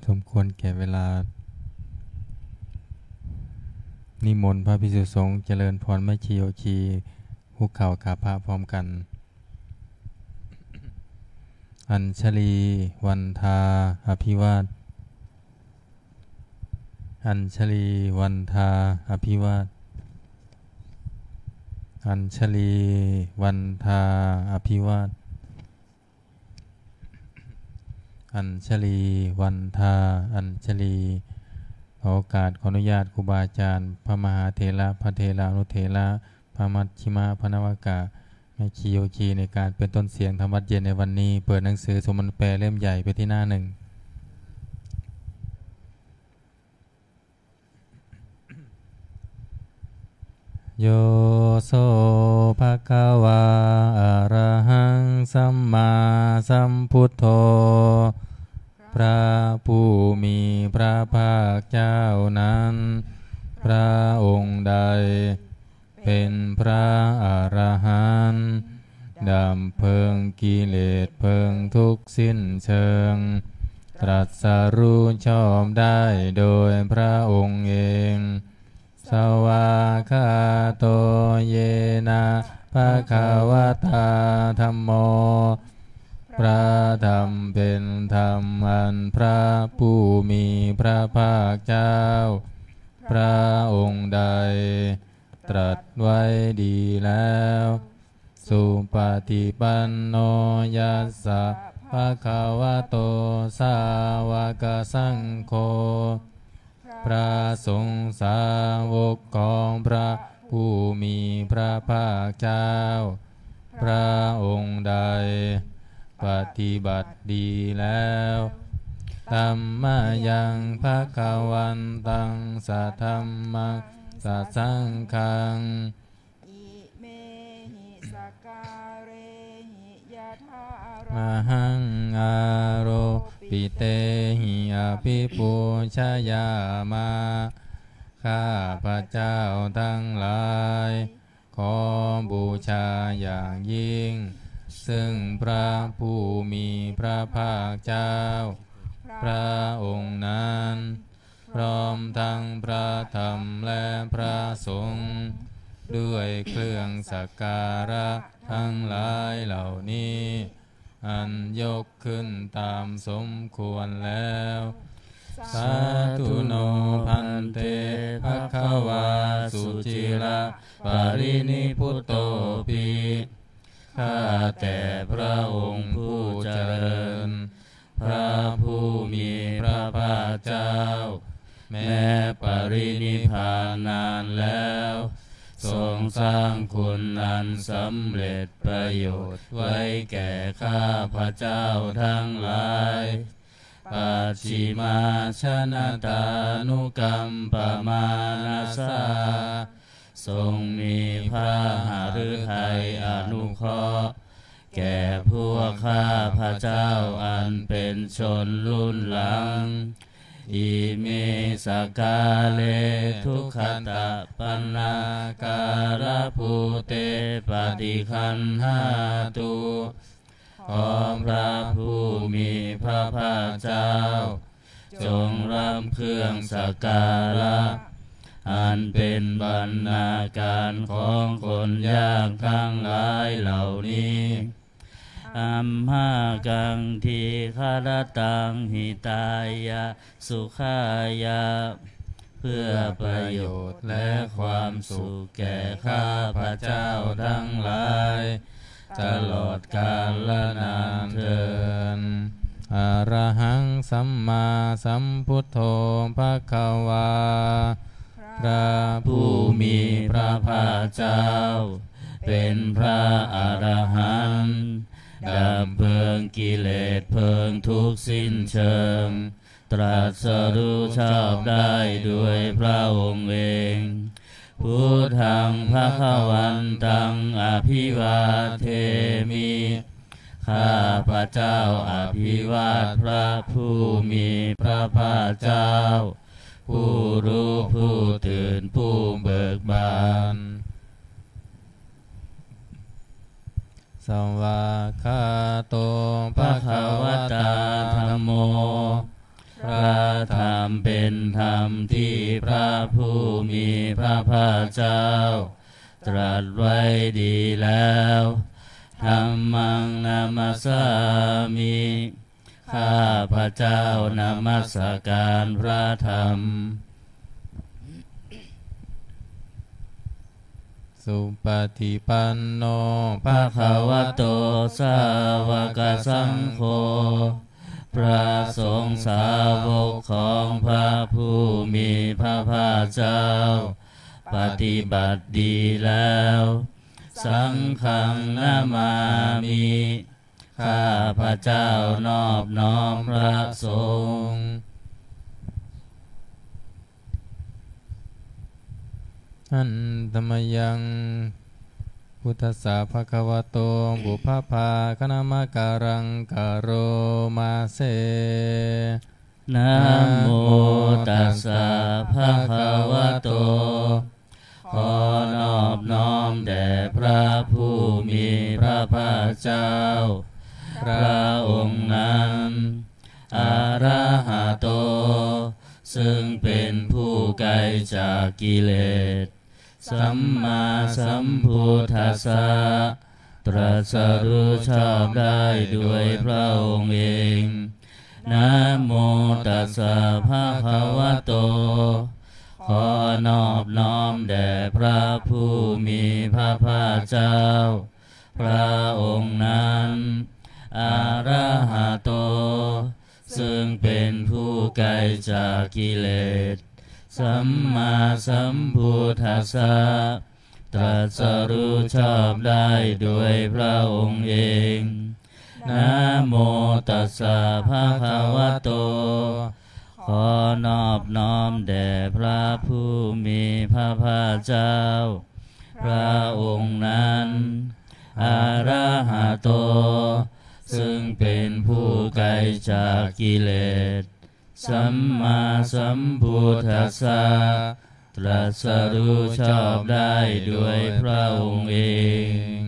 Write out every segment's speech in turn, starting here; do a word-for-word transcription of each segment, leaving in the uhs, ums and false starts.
สมควรแก่เวลา นิมนต์พระภิกษุสงฆ์เจริญพรแม่ชีโยคี คุกเข่ากราบพระพร้อมกัน Añjalī vandā abhivād Añjalī vandā abhivād Añjalī vandā abhivād Añjalī vandā Añjalī ขอโอกาส ขออนุญาตครูบาอาจารย์ พระมหาเถระ พระเถรานุเถระ พระมัชฌิมะ พระนวกะ แม่ชีโยคี ในการเป็นต้นเสียงธรรมวัตรเย็นในวันนี้ เปิดหนังสือสวดมนต์แปลเล่มใหญ่ไปที่หน้าหนึ่ง Yo so bhagavā arahaṃ sammāsambuddho พระผู้มีพระภาคเจ้านั้น พระองค์ใด เป็นพระอรหันต์ ดับเพลิงกิเลสเพลิงทุกข์สิ้นเชิง ตรัสรู้ชอบได้โดยพระองค์เอง Svākkhāto yena bhagavatā dhammo พระธรรมเป็นธรรมอันพระผู้มีพระภาคเจ้า พระองค์ใด ตรัสไว้ดีแล้ว Supaṭipanno yassa bhagavato sāvakasaṅgho พระสงฆ์สาวกของพระผู้มีพระภาคเจ้า พระองค์ใด ปฏิบัติดีแล้ว Tammayaṃ bhagavantaṃ sadhammaṃ sasaṅghaṃ Imehi sakkārehi yathāraddhaṃ ahaṃ āropitehi abhipūjayāma ข้าพเจ้าทั้งหลาย ขอบูชาอย่างยิ่ง ซึ่งพระผู้มีพระภาคเจ้า พระองค์นั้น พร้อมทั้งพระธรรมและพระสงฆ์ ด้วยเครื่องสักการะทั้งหลายเหล่านี้ อันยกขึ้นตามสมควรแล้ว Sādhu no bhante bhagavā suciraparinibbutopi ข้าแต่พระองค์ผู้เจริญ พระผู้มีพระภาคเจ้า แม้ปรินิพพานนานแล้ว ทรงสร้างคุณอันสำเร็จประโยชน์ไว้แก่ข้าพเจ้าทั้งหลาย Pacchimājanatānukampamānasā ทรงมีพระหฤทัยอนุเคราะห์ แก่พวกข้าพเจ้าอันเป็นชนรุ่นหลัง Ime sakkāre duggatapaṇṇākārabhūte paṭiggaṇhātu ขอพระผู้มีพระภาคเจ้า จงรับเครื่องสักการะ อันเป็นบรรณาการของคนยากทั้งหลายเหล่านี้ Amhākaṃ dīgharattaṃ hitāya sukhāya เพื่อประโยชน์และความสุขแก่ข้าพเจ้าทั้งหลาย ตลอดกาลนานเทอญ Arahaṃ sammāsambuddho bhagavā พระผู้มีพระภาคเจ้า เป็นพระอรหันต์ ดับเพลิงกิเลสเพลิงทุกข์สิ้นเชิง ตรัสรู้ชอบได้โดยพระองค์เอง Buddhaṃ bhagavantaṃ abhivādemi ข้าพเจ้าอภิวาทพระผู้มีพระภาคเจ้า ผู้รู้ผู้ตื่นผู้เบิกบาน Svākkhāto bhagavatā dhammo พระธรรมเป็นธรรมที่พระผู้มีพระภาคเจ้าตรัสไว้ดีแล้ว Dhammaṃ namassāmi ข้าพเจ้านมัสการพระธรรม Supaṭipanno bhagavato sāvakasaṅgho พระสงฆ์สาวกของพระผู้มีพระภาคเจ้า ปฏิบัติดีแล้ว Saṅghaṃ namāmi ข้าพเจ้านอบน้อมพระสงฆ์ Handa mayaṃ buddhassa bhagavato pubbabhāganamakāraṃ karoma se. Namo tassa bhagavato ขอนอบน้อมแด่พระผู้มีพระภาคเจ้า พระองค์นั้น arahato ซึ่งเป็นผู้ไกลจากกิเลส sammāsambuddhassa ตรัสรู้ชอบได้โดยพระองค์เอง Namo tassa bhagavato ขอนอบน้อมแด่พระผู้มีพระภาคเจ้า พระองค์นั้น arahato ซึ่งเป็นผู้ไกลจากกิเลส sammāsambuddhassa ตรัสรู้ชอบได้โดยพระองค์เอง Namo tassa bhagavato ขอนอบน้อมแด่พระผู้มีพระภาคเจ้า พระองค์นั้น arahato ซึ่งเป็นผู้ไกลจากกิเลส sammāsambuddhassa ตรัสรู้ชอบได้โดยพระองค์เอง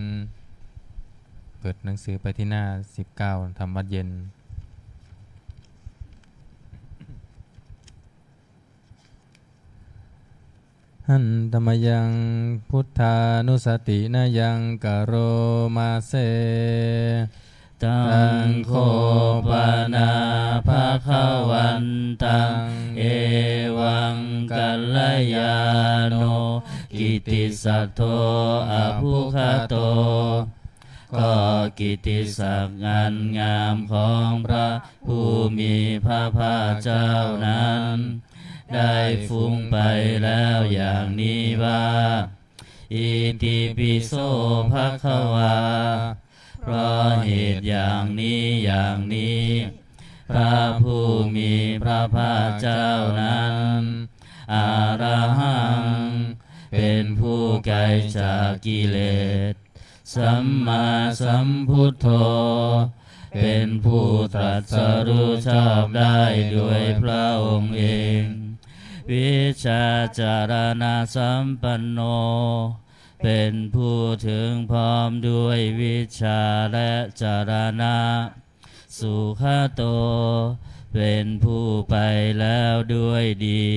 เปิดหนังสือไปที่หน้าสิบเก้า ทำวัดเย็น Handa mayaṃ buddhānussatinayaṃ karoma se. Taṃ kho pana bhagavantaṃ evaṃ kalyāṇo kittisaddo abbhuggato ก็กิตติศักดิ์อันงามของพระผู้มีพระภาคเจ้านั้น ได้ฟุ้งไปแล้วอย่างนี้ว่า Itipi so bhagavā เพราะเหตุอย่างนี้อย่างนี้ พระผู้มีพระภาคเจ้านั้น arahaṃ เป็นผู้ไกลจากกิเลส sammāsambuddho เป็นผู้ตรัสรู้ชอบได้โดยพระองค์เอง vijjācaraṇasampanno เป็นผู้ถึงพร้อมด้วยวิชชาและจรณะ sugato เป็นผู้ไปแล้วด้วยดี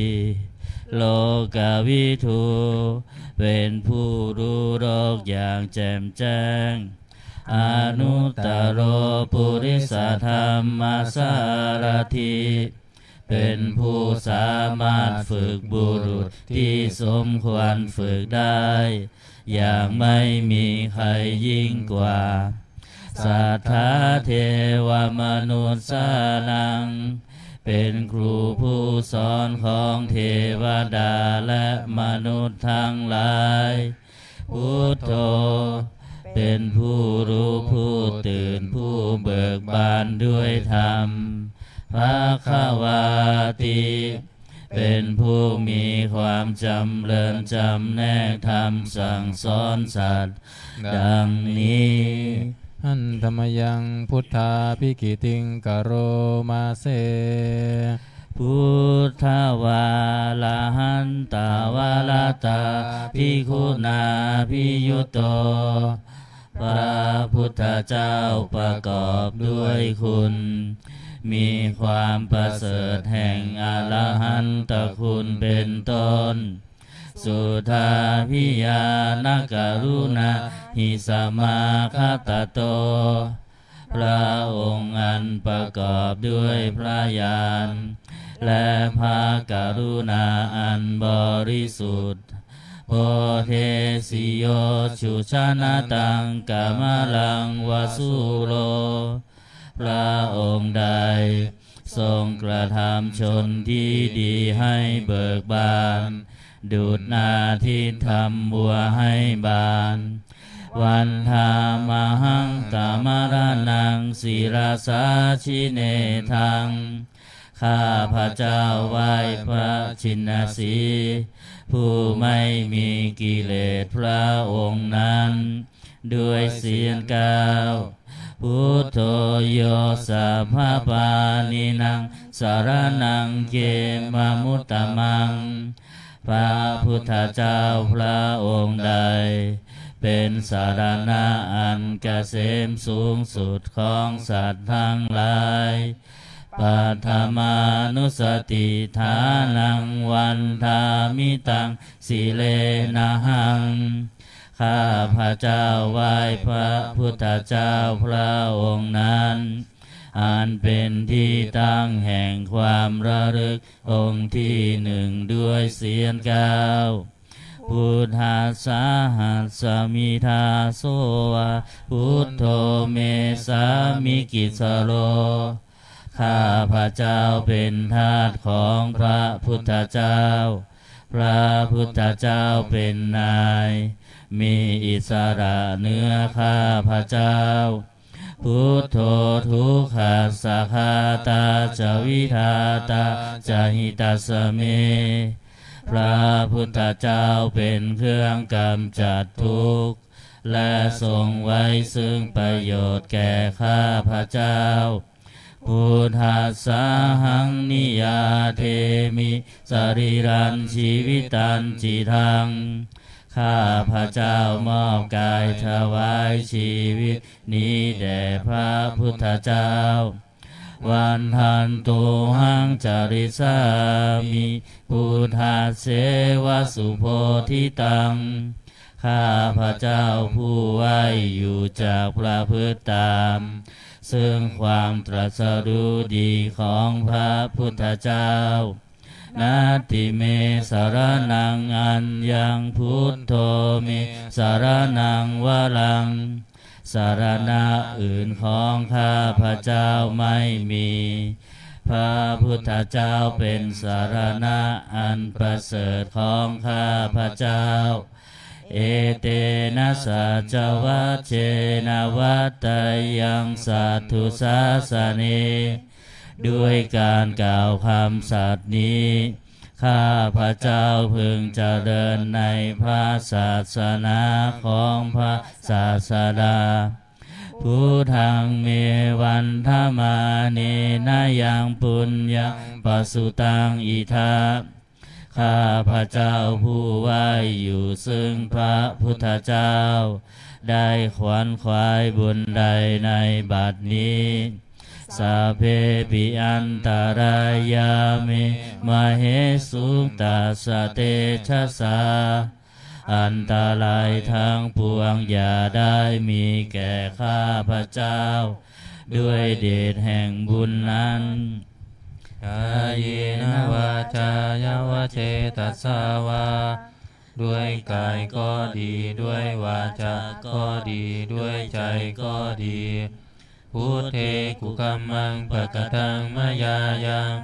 lokavidū เป็นผู้รู้โลกอย่างแจ่มแจ้ง anuttaro purisadammasārathi เป็นผู้สามารถฝึกบุรุษที่สมควรฝึกได้ อย่างไม่มีใครยิ่งกว่า satthā devamanussānaṃ เป็นครูผู้สอนของเทวดาและมนุษย์ทั้งหลาย buddho เป็นผู้รู้ผู้ตื่นผู้เบิกบานด้วยธรรม bhagavāti เป็นผู้มีความจำเริญจำแนกธรรมสั่งสอนสัตว์ ดังนี้ Handa mayaṃ buddhābhigītiṃ karoma se. Buddhavārahantavarattabhigūnābhiyutto พระพุทธเจ้าประกอบด้วยคุณ มีความประเสริฐแห่งอรหันตคุณเป็นต้น Suddhābhiñāṇakaruṇā hi samāgatatto พระองค์อันประกอบด้วยพระญาณ และพระกรุณาอันบริสุทธิ์ Bodhesi yo jujanataṃ kamalaṃ va sūro พระองค์ใดทรงกระทำชนที่ดีให้เบิกบาน ดุจอาทิตย์ทำบัวให้บาน Vandāmahaṃ tamaraṇaṃ sirasā jinendaṃ ข้าพระเจ้าไหว้พระชินสีห์ ผู้ไม่มีกิเลสพระองค์นั้น ด้วยเสียงกล่าว Buddho yo sabbapāṇīnaṃ saraṇaṃ khemamuttamaṃ พระพุทธเจ้าพระองค์ใด เป็นสรณะอันเกษมสูงสุดของสัตว์ทั้งหลาย Paṭhamānussatiṭṭhānaṃ vandāmi taṃ sirenahaṃ ข้าพระเจ้าไหว้พระพุทธเจ้าพระองค์นั้น อันเป็นที่ตั้งแห่งความระลึกองค์ที่หนึ่งด้วยเสียงกล่าว Buddhassāhasmi dāso va buddho me sāmikissaro ข้าพระเจ้าเป็นทาสของพระพุทธเจ้า พระพุทธเจ้าเป็นนาย มีอิสระเหนือข้าพระเจ้า Buddho dukkhassa ghātā ca vidhātā ca hitassa me พระพุทธเจ้าเป็นเครื่องกำจัดทุกข์ และทรงไว้ซึ่งประโยชน์แก่ข้าพระเจ้า Buddhassāhaṃ niyyādemi sarīrañca jīvitañcidaṃ ข้าพระเจ้ามอบกายถวายชีวิตนี้แด่พระพุทธเจ้า Vandantohaṃ carissāmi buddhasseva subodhitaṃ ข้าพระเจ้าผู้ไหว้อยู่จักประพฤติตาม ซึ่งความตรัสรู้ดีของพระพุทธเจ้า Natthi me saraṇaṃ aññaṃ buddho me saraṇaṃ varaṃ สรณะอื่นของข้าพระเจ้าไม่มี พระพุทธเจ้าเป็นสรณะอันประเสริฐของข้าพระเจ้า Etena saccavajjena vaḍḍheyyaṃ satthu sāsane ด้วยการกล่าวคำสัตย์นี้ ข้าพระเจ้าพึงเจริญในพระศาสนาของพระศาสดา Buddhaṃ me vandamānena yaṃ puññaṃ pasutaṃ idha ข้าพระเจ้าผู้ไหว้อยู่ซึ่งพระพุทธเจ้า ได้ขวนขวายบุญใดในบัดนี้ Sabbepi antarāyā me māhesuṃ tassa tejasā อันตรายทั้งปวงอย่าได้มีแก่ข้าพระเจ้า ด้วยเดชแห่งบุญนั้น Kāyena vācāya va cetasā vā ด้วยกายก็ดี ด้วยวาจาก็ดี ด้วยใจก็ดี Buddhe kukammaṃ pakataṃ mayā yaṃ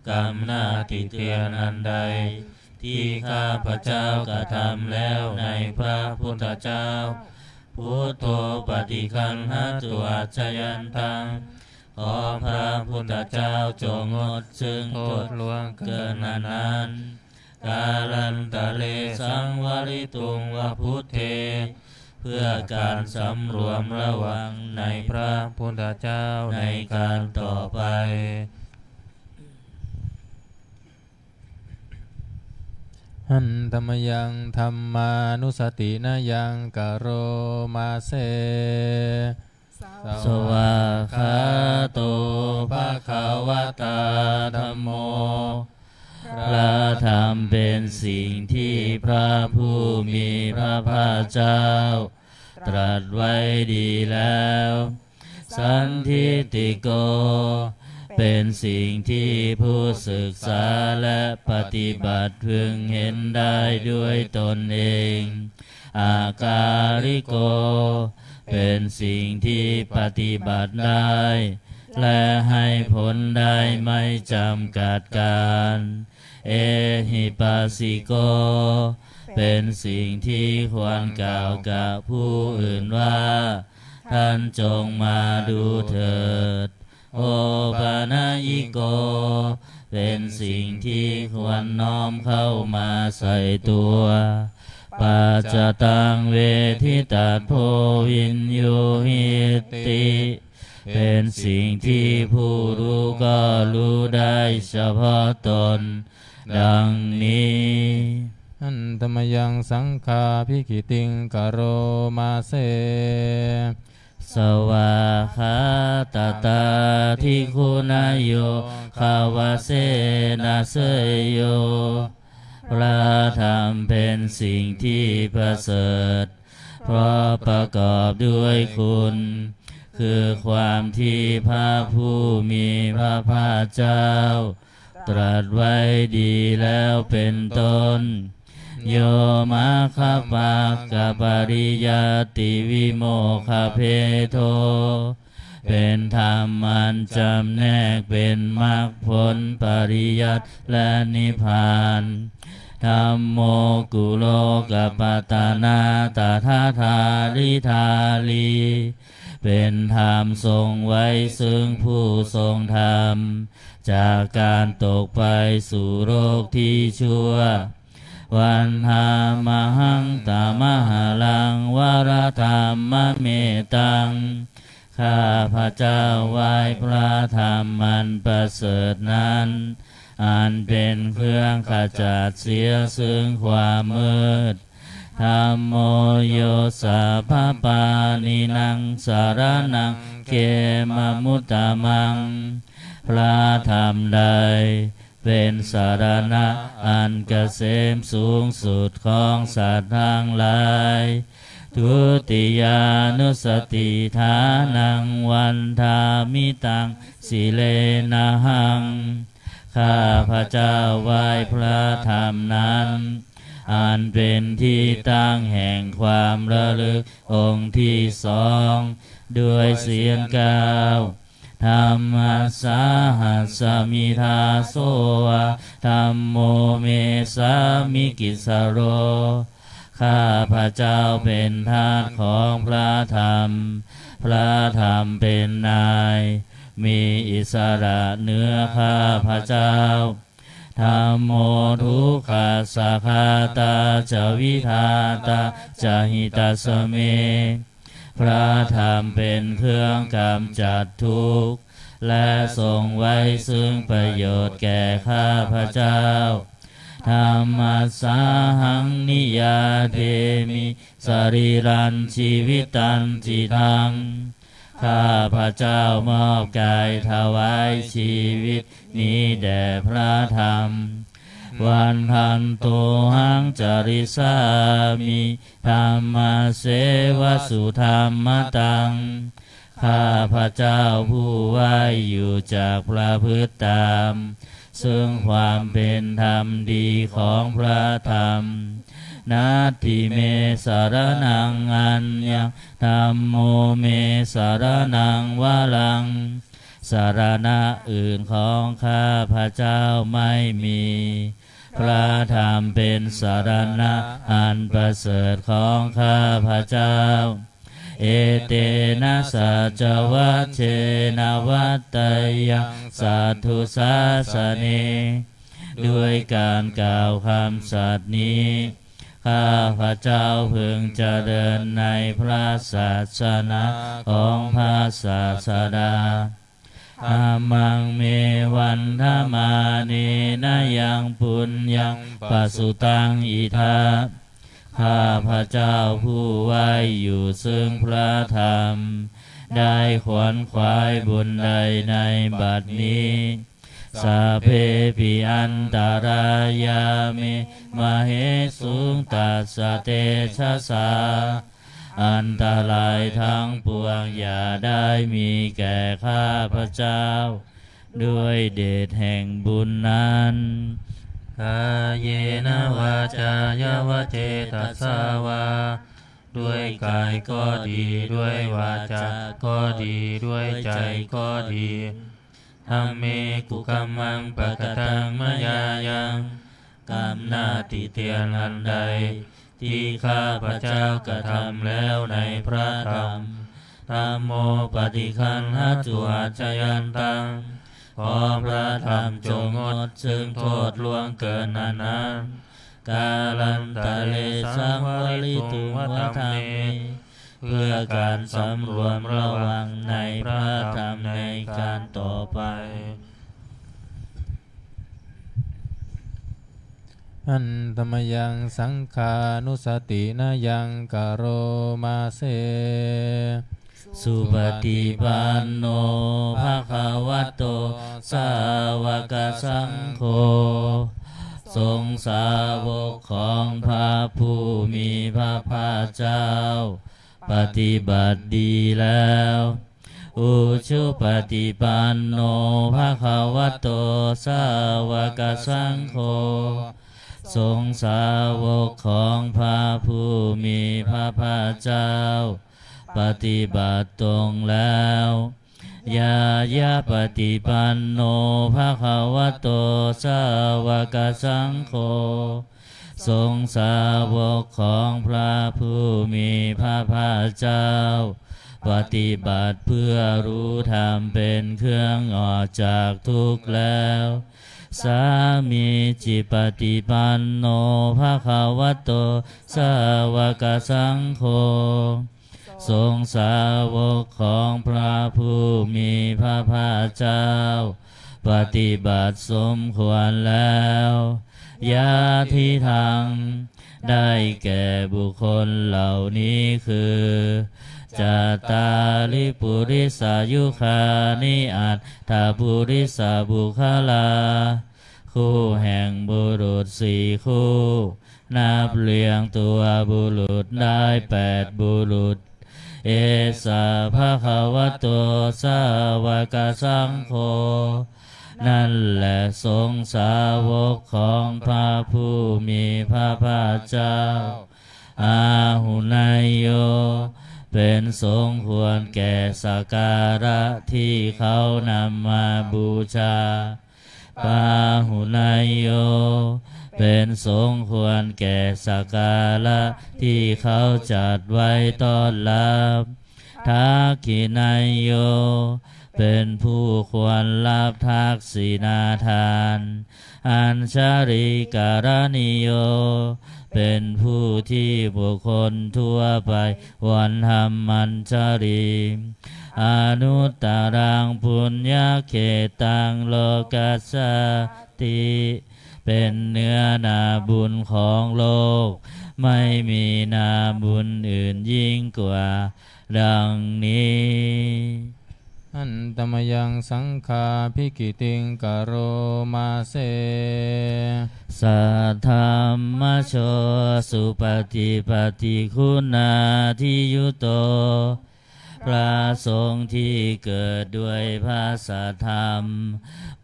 กรรมหน้าติเตียนอันใด ที่ข้าพเจ้ากระทำแล้วในพระพุทธเจ้า Buddho paṭiggaṇhatu accayantaṃ ขอพระพุทธเจ้าจงงดซึ่งโทษล่วงเกินอันนั้น Kālantare saṃvarituṃ va buddhe เพื่อการสำรวมระวังในพระพุทธเจ้าในการต่อไป Handa mayaṃ dhammānussatinayaṃ karoma se. Svākkhāto bhagavatā dhammo. พระธรรมเป็นสิ่งที่พระผู้มีพระภาคเจ้าตรัสไว้ดีแล้ว Sandiṭṭhiko เป็นสิ่งที่ผู้ศึกษาและปฏิบัติพึงเห็นได้ด้วยตนเอง Akāliko เป็นสิ่งที่ปฏิบัติได้ และให้ผลได้ไม่จำกัดกาล Ehipassiko เป็นสิ่งที่ควรกล่าวกับผู้อื่นว่า ท่านจงมาดูเถิด Opanayiko เป็นสิ่งที่ควรน้อมเข้ามาใส่ตัว Paccattaṃ veditabbo viññūhīti เป็นสิ่งที่ผู้รู้ก็รู้ได้เฉพาะตน ดังนี้ Handa mayaṃ saṅghābhigītiṃ karoma se. Svākkhātatādiguṇayogavasena seyyo พระธรรมเป็นสิ่งที่ประเสริฐ เพราะประกอบด้วยคุณ คือความที่พระผู้มีพระภาคเจ้า ตรัสไว้ดีแล้วเป็นต้น Yo maggaphaggapariyattivimokkhabhedo เป็นธรรมอันจำแนกเป็นมรรคผลปริยัติและนิพพาน Dhammo kulokapatanā tadadhāridhārī เป็นธรรมทรงไว้ซึ่งผู้ทรงธรรม จากการตกไปสู่โลกที่ชั่ว Vandāmahaṃ tamaharaṃ varadhammametaṃ ข้าพเจ้าไหว้พระธรรมอันประเสริฐนั้น อันเป็นเครื่องขจัดเสียซึ่งความมืด Dhammo yo sabbapāṇīnaṃ saraṇaṃ khemamuttamaṃ พระธรรมใด เป็นสรณะอันเกษมสูงสุดของสัตว์ทั้งหลาย Dutiyānussatiṭṭhānaṃ vandāmi taṃ sirenahaṃ ข้าพเจ้าไหว้พระธรรมนั้น อันเป็นที่ตั้งแห่งความระลึกองค์ที่สอง ด้วยเสียงกล่าว Dhammassāhasmi dāso va dhammo me sāmikissaro ข้าพเจ้าเป็นทาสของพระธรรม พระธรรมเป็นนาย มีอิสระเหนือข้าพเจ้า Dhammo dukkhassa ghātā ca vidhātā ca hitassa me พระธรรมเป็นเครื่องกำจัดทุกข์ และทรงไว้ซึ่งประโยชน์แก่ข้าพเจ้า Dhammassāhaṃ niyyādemi sarīrañjīvitañcidaṃ ข้าพเจ้ามอบกายถวายชีวิตนี้แด่พระธรรม Vandantohaṃ carissāmi dhammasseva sudhammataṃ ข้าพเจ้าผู้ไหว้อยู่จักประพฤติตาม ซึ่งความเป็นธรรมดีของพระธรรม Natthi me saraṇaṃ aññaṃ dhammo me saraṇaṃ varaṃ สรณะอื่นของข้าพเจ้าไม่มี พระธรรมเป็นสรณะอันประเสริฐของข้าพเจ้า Etena saccavajjena vaḍḍheyyaṃ satthu sāsane ด้วยการกล่าวคำสัตย์นี้ ข้าพเจ้าพึงเจริญในพระศาสนาของพระศาสดา Dhammaṃ me vandamānena yaṃ puññaṃ pasutaṃ idha ข้าพเจ้าผู้ไหว้อยู่ซึ่งพระธรรม ได้ขวนขวายบุญใดในบัดนี้ Sabbepi antarāyā me māhesuṃ tassa tejasā. อันตรายทั้งปวงอย่าได้มีแก่ข้าพเจ้า ด้วยเดชแห่งบุญนั้น Kāyena vācāya va cetasā vā. ด้วยกายก็ดี ด้วยวาจาก็ดี ด้วยใจก็ดี Dhamme kukammaṃ pakataṃ mayā yaṃ. กรรมหน้าติเตียนอันใด ที่ข้าพเจ้ากระทำแล้วในพระธรรม Dhammo paṭiggaṇhatu accayantaṃ. ขอพระธรรมจงงดซึ่งโทษล่วงเกินอันนั้น Kālantare saṃvarituṃ va dhamme. เพื่อการสำรวมระวังในพระธรรมในการต่อไป Handa mayaṃ saṅghānussatinayaṃ karoma se. Supaṭipanno bhagavato sāvakasaṅgho. สงฆ์สาวกของพระผู้มีพระภาคเจ้า ปฏิบัติดีแล้ว Ujupaṭipanno bhagavato sāvakasaṅgho. สงฆ์สาวกของพระผู้มีพระภาคเจ้า ปฏิบัติตรงแล้ว Ñāyapaṭipanno bhagavato sāvakasaṅgho. สงฆ์สาวกของพระผู้มีพระภาคเจ้า ปฏิบัติเพื่อรู้ธรรมเป็นเครื่องออกจากทุกข์แล้ว Sāmīcipaṭipanno bhagavato sāvakasaṅgho. สงฆ์สาวกของพระผู้มีพระภาคเจ้า ปฏิบัติสมควรแล้ว Yadidaṃ ได้แก่บุคคลเหล่านี้คือ Cattāri purisayugāni aṭṭha purisapuggalā. คู่แห่งบุรุษสี่คู่ นับเรียงตัวบุรุษได้แปดบุรุษ Esa bhagavato sāvakasaṅgho. นั่นแหละสงฆ์สาวกของพระผู้มีพระภาคเจ้า Āhuneyyo เป็นสงฆ์ควรแก่สักการะที่เขานำมาบูชา Pāhuneyyo เป็นสงฆ์ควรแก่สักการะที่เขาจัดไว้ต้อนรับ Dakkhiṇeyyo เป็นผู้ควรรับทักษิณาทาน Añjalikaraṇīyo เป็นผู้ที่บุคคลทั่วไปควรทำอัญชลี Anuttaraṃ puññakkhettaṃ lokassāti เป็นเนื้อนาบุญของโลก ไม่มีนาบุญอื่นยิ่งกว่า ดังนี้ Handa mayaṃ saṅghābhigītiṃ karoma se. Saddhammajo supaṭipattiguṇādiyutto พระสงฆ์ที่เกิดด้วยพระสัทธรรม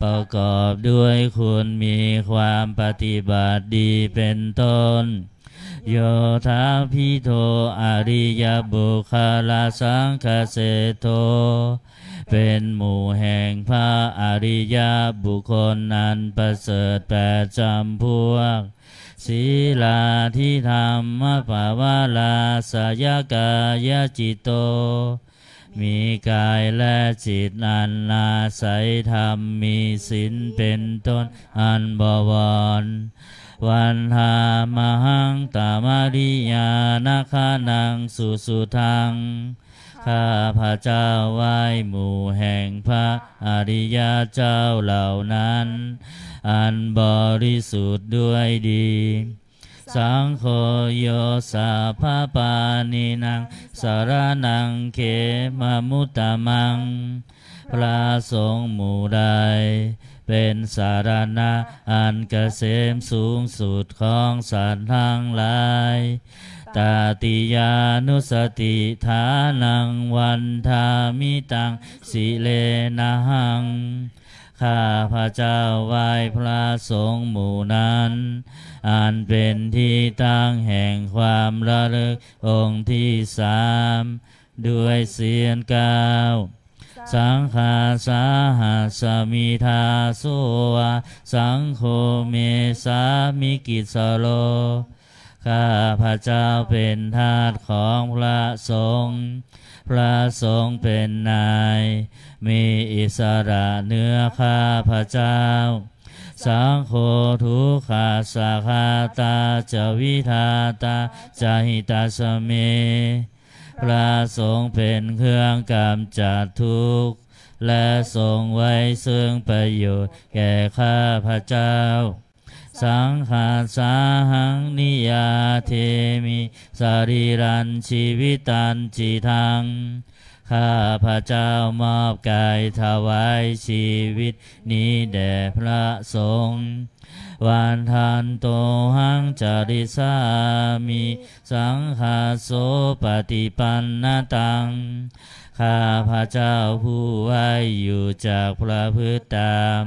ประกอบด้วยคุณมีความปฏิบัติดีเป็นต้น Yodābhidho ariyapuggalasaṅghaseṭṭho เป็นหมู่แห่งพระอริยบุคคลอันประเสริฐแปดจำพวก Sīlādidhammapavarāsayakāyacitto มีกายและจิตอันอาศัยธรรม มีศีลเป็นต้นอันบวร Vandāmahaṃ tamariyanagaṇaṃ susuddhaṃ ข้าพเจ้าไหว้หมู่แห่งพระอริยเจ้าเหล่านั้น อันบริสุทธิ์ด้วยดี Saṅgho yo sabbapāṇīnaṃ saraṇaṃ khemamuttamaṃ. พระสงฆ์หมู่ใด เป็นสรณะอันเกษมสูงสุดของสัตว์ทั้งหลาย Tatiyānussatiṭṭhānaṃ vandāmi taṃ sirenahaṃ. ข้าพเจ้าไหว้พระสงฆ์หมู่นั้น อันเป็นที่ตั้งแห่งความระลึกองค์ที่สาม ด้วยเสียงกล่าว Saṅghassa ahasmi dāso va, saṅgho me sāmikissaro. ข้าพเจ้าเป็นทาสของพระสงฆ์ พระสงฆ์เป็นนาย มีอิสระเหนือข้าพเจ้า Saṅgho dukkhassa ghātā ca vidhātā ca hitassa me. พระสงฆ์เป็นเครื่องกำจัดทุกข์ และทรงไว้ซึ่งประโยชน์แก่ข้าพเจ้า Saṅghassa ahaṃ niyyādemi sarīrañjīvitañca idaṃ. ข้าพเจ้ามอบกายถวายชีวิตนี้แด่พระสงฆ์ Vandantohaṃ carissāmi saṅghassopaṭipannataṃ. ข้าพเจ้าผู้ไหว้อยู่จักประพฤติตาม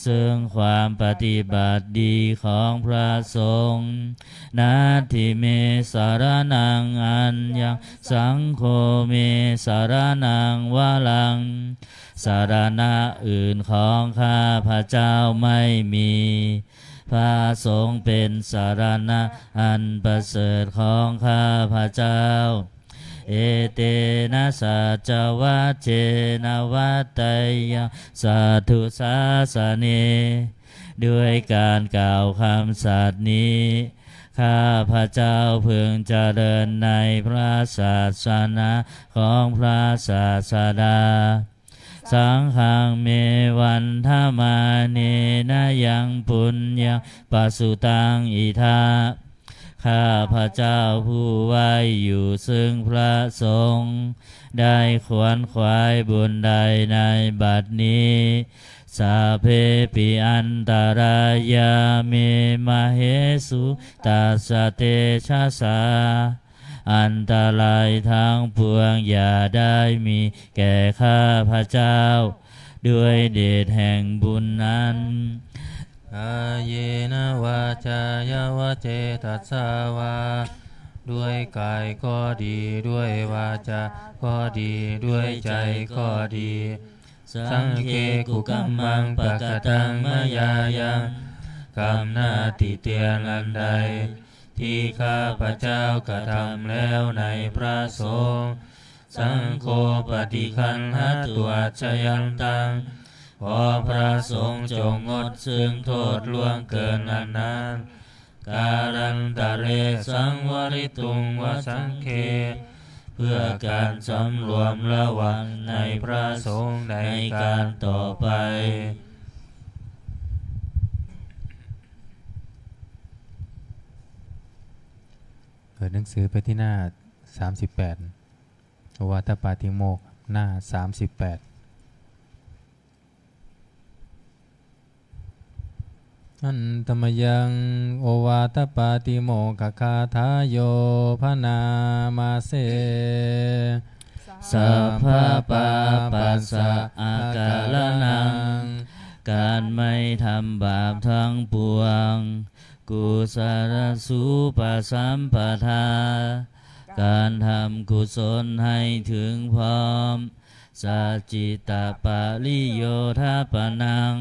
ซึ่งความปฏิบัติดีของพระสงฆ์ Natthi me saraṇaṃ aññaṃ, saṅgho me saraṇaṃ varaṃ. สรณะอื่นของข้าพเจ้าไม่มี พระสงฆ์เป็นสรณะอันประเสริฐของข้าพเจ้า Etena saccavajjena vaḍḍeyyaṃ satthu sāsane. ด้วยการกล่าวคำสัตย์นี้ ข้าพเจ้าพึงเจริญในพระศาสนาของพระศาสดา Saṅghaṃ me vandamānena yaṃ puññaṃ pasutaṃ idha. ข้าพเจ้าผู้ไหว้อยู่ซึ่งพระสงฆ์ ได้ขวนขวายบุญใดในบัดนี้ Sabbepi antarāyā me māhesuṃ tassa tejasā. อันตรายทั้งปวงอย่าได้มีแก่ข้าพเจ้า ด้วยเดชแห่งบุญนั้น Kāyena vācāya va cetasā vā, ด้วยกายก็ดี ด้วยวาจาก็ดี ด้วยใจก็ดี Saṅghe kukammaṃ pakataṃ mayā yaṃ, กรรมหน้าติเตียนอันใด ที่ข้าพเจ้ากระทำแล้วในพระสงฆ์ Saṅgho paṭiggaṇhatu accayantaṃ, ขอพระสงฆ์จงงดซึ่งโทษล่วงเกินอันนั้น Kālantare saṃvarituṃ va saṅghe, เพื่อการสำรวมระวังในพระสงฆ์ในการต่อไป เปิดหนังสือไปที่หน้า สามสิบแปด โอวาทปาติโมกข์ หน้า สามสิบแปด Handa mayaṃ ovātapātimokkhaṃ gāthāyo bhaṇāma se. Sabbapāpassa akaraṇaṃ, การไม่ทำบาปทั้งปวง Kusalasupasampadā, การทำกุศลให้ถึงพร้อม Sacittapariyodapanaṃ,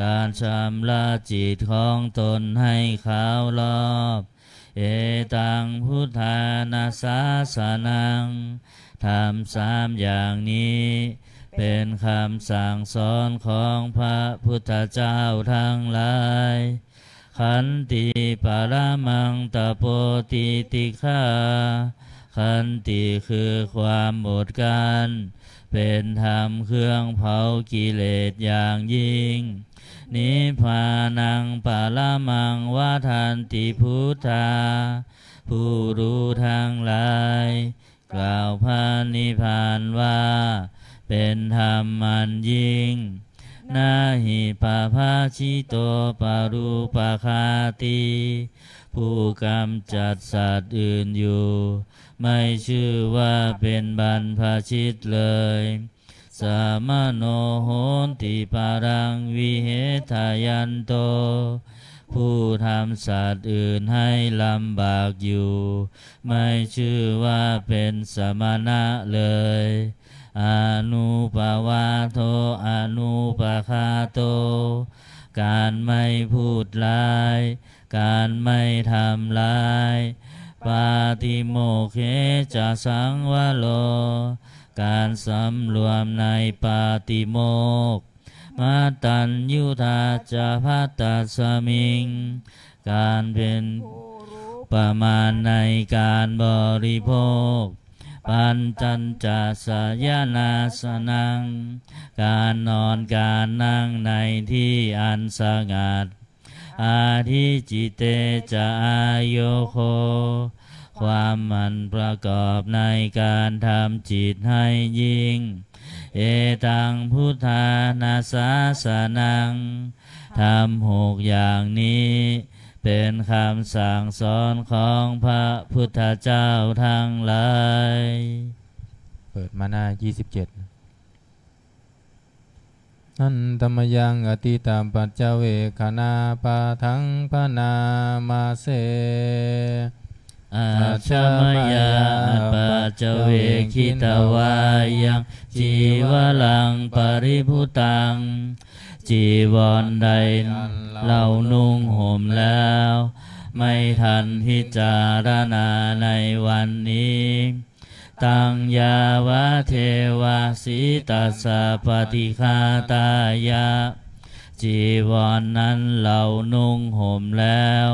การชำระจิตของตนให้ขาวรอบ Etaṃ buddhāna sāsanaṃ, ธรรมสามอย่างนี้ เป็นคำสั่งสอนของพระพุทธเจ้าทั้งหลาย Khanti paramaṃ tapo titikkhā, ขันติคือความอดกลั้น เป็นธรรมเครื่องเผากิเลสอย่างยิ่ง nibbānaṃ paramaṃ vadanti buddhā. ผู้รู้ทั้งหลายกล่าวพระนิพพานว่าเป็นธรรมอันยิ่ง na hi pabbajito parūpaghātī. ผู้กำจัดสัตว์อื่นอยู่ ไม่ชื่อว่าเป็นบรรพชิตเลย samano hoti paraṃ vihetayanto. ผู้ทำสัตว์อื่นให้ลำบากอยู่ ไม่ชื่อว่าเป็นสมณะเลย anuppavādo anupaghāto. การไม่พูดร้าย การไม่ทำร้าย pātimokkhe ca saṃvaro. การสำรวมในปาติโมกข์ mattaññutā ca bhattasmiṃ. การเป็นผู้รู้ประมาณในการบริโภค pañcañca sayanāsanaṃ. การนอนการนั่งในที่อันสงัด adhicitto ca āyogo. ความหมั่นประกอบในการทำจิตให้ยิ่ง etaṃ buddhāna sāsanaṃ. ธรรมหกอย่างนี้เป็นคำสั่งสอนของพระพุทธเจ้าทั้งหลาย เปิดมาหน้า ยี่สิบเจ็ด Handa mayaṃ atītapaccavekkhaṇapāṭhaṃ bhaṇāma se. Ajja mayā apaccavekkhitvā yaṃ cīvaraṃ paribhuttaṃ. จีวรใดเรานุ่งห่มแล้ว ไม่ทันพิจารณาในวันนี้ Taṃ yāvadeva sītassa paṭighātāya. จีวรนั้นเรานุ่งห่มแล้ว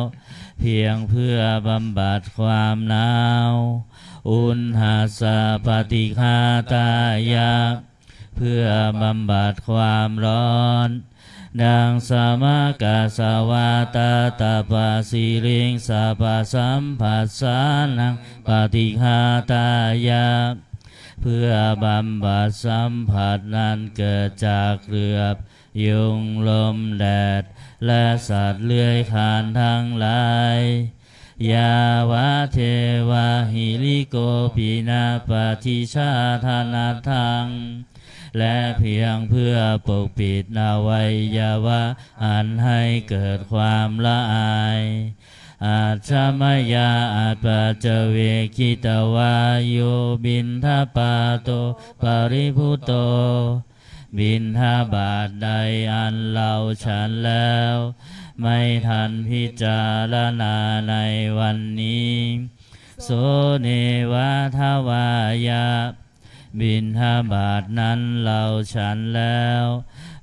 เพียงเพื่อบำบัดความหนาว Uṇhassa paṭighātāya. เพื่อบำบัดความร้อน Daṃsamakasavātātapasiriṃsapasamphassānaṃ paṭighātāya. เพื่อบำบัดสัมผัสนั้นเกิดจากเหลือบยุง ลมแดด และสัตว์เลื้อยคลานทั้งหลาย Yāvadeva hirikopinapaṭicchādanatthaṃ. และเพียงเพื่อปกปิดอวัยวะอันให้เกิดความละอาย Ajja mayā apaccavekkhitvā yo piṇḍapāto paribhutto. บิณฑบาตใดอันเราฉันแล้ว ไม่ทันพิจารณาในวันนี้ So neva davāya. บิณฑบาตนั้นเราฉันแล้ว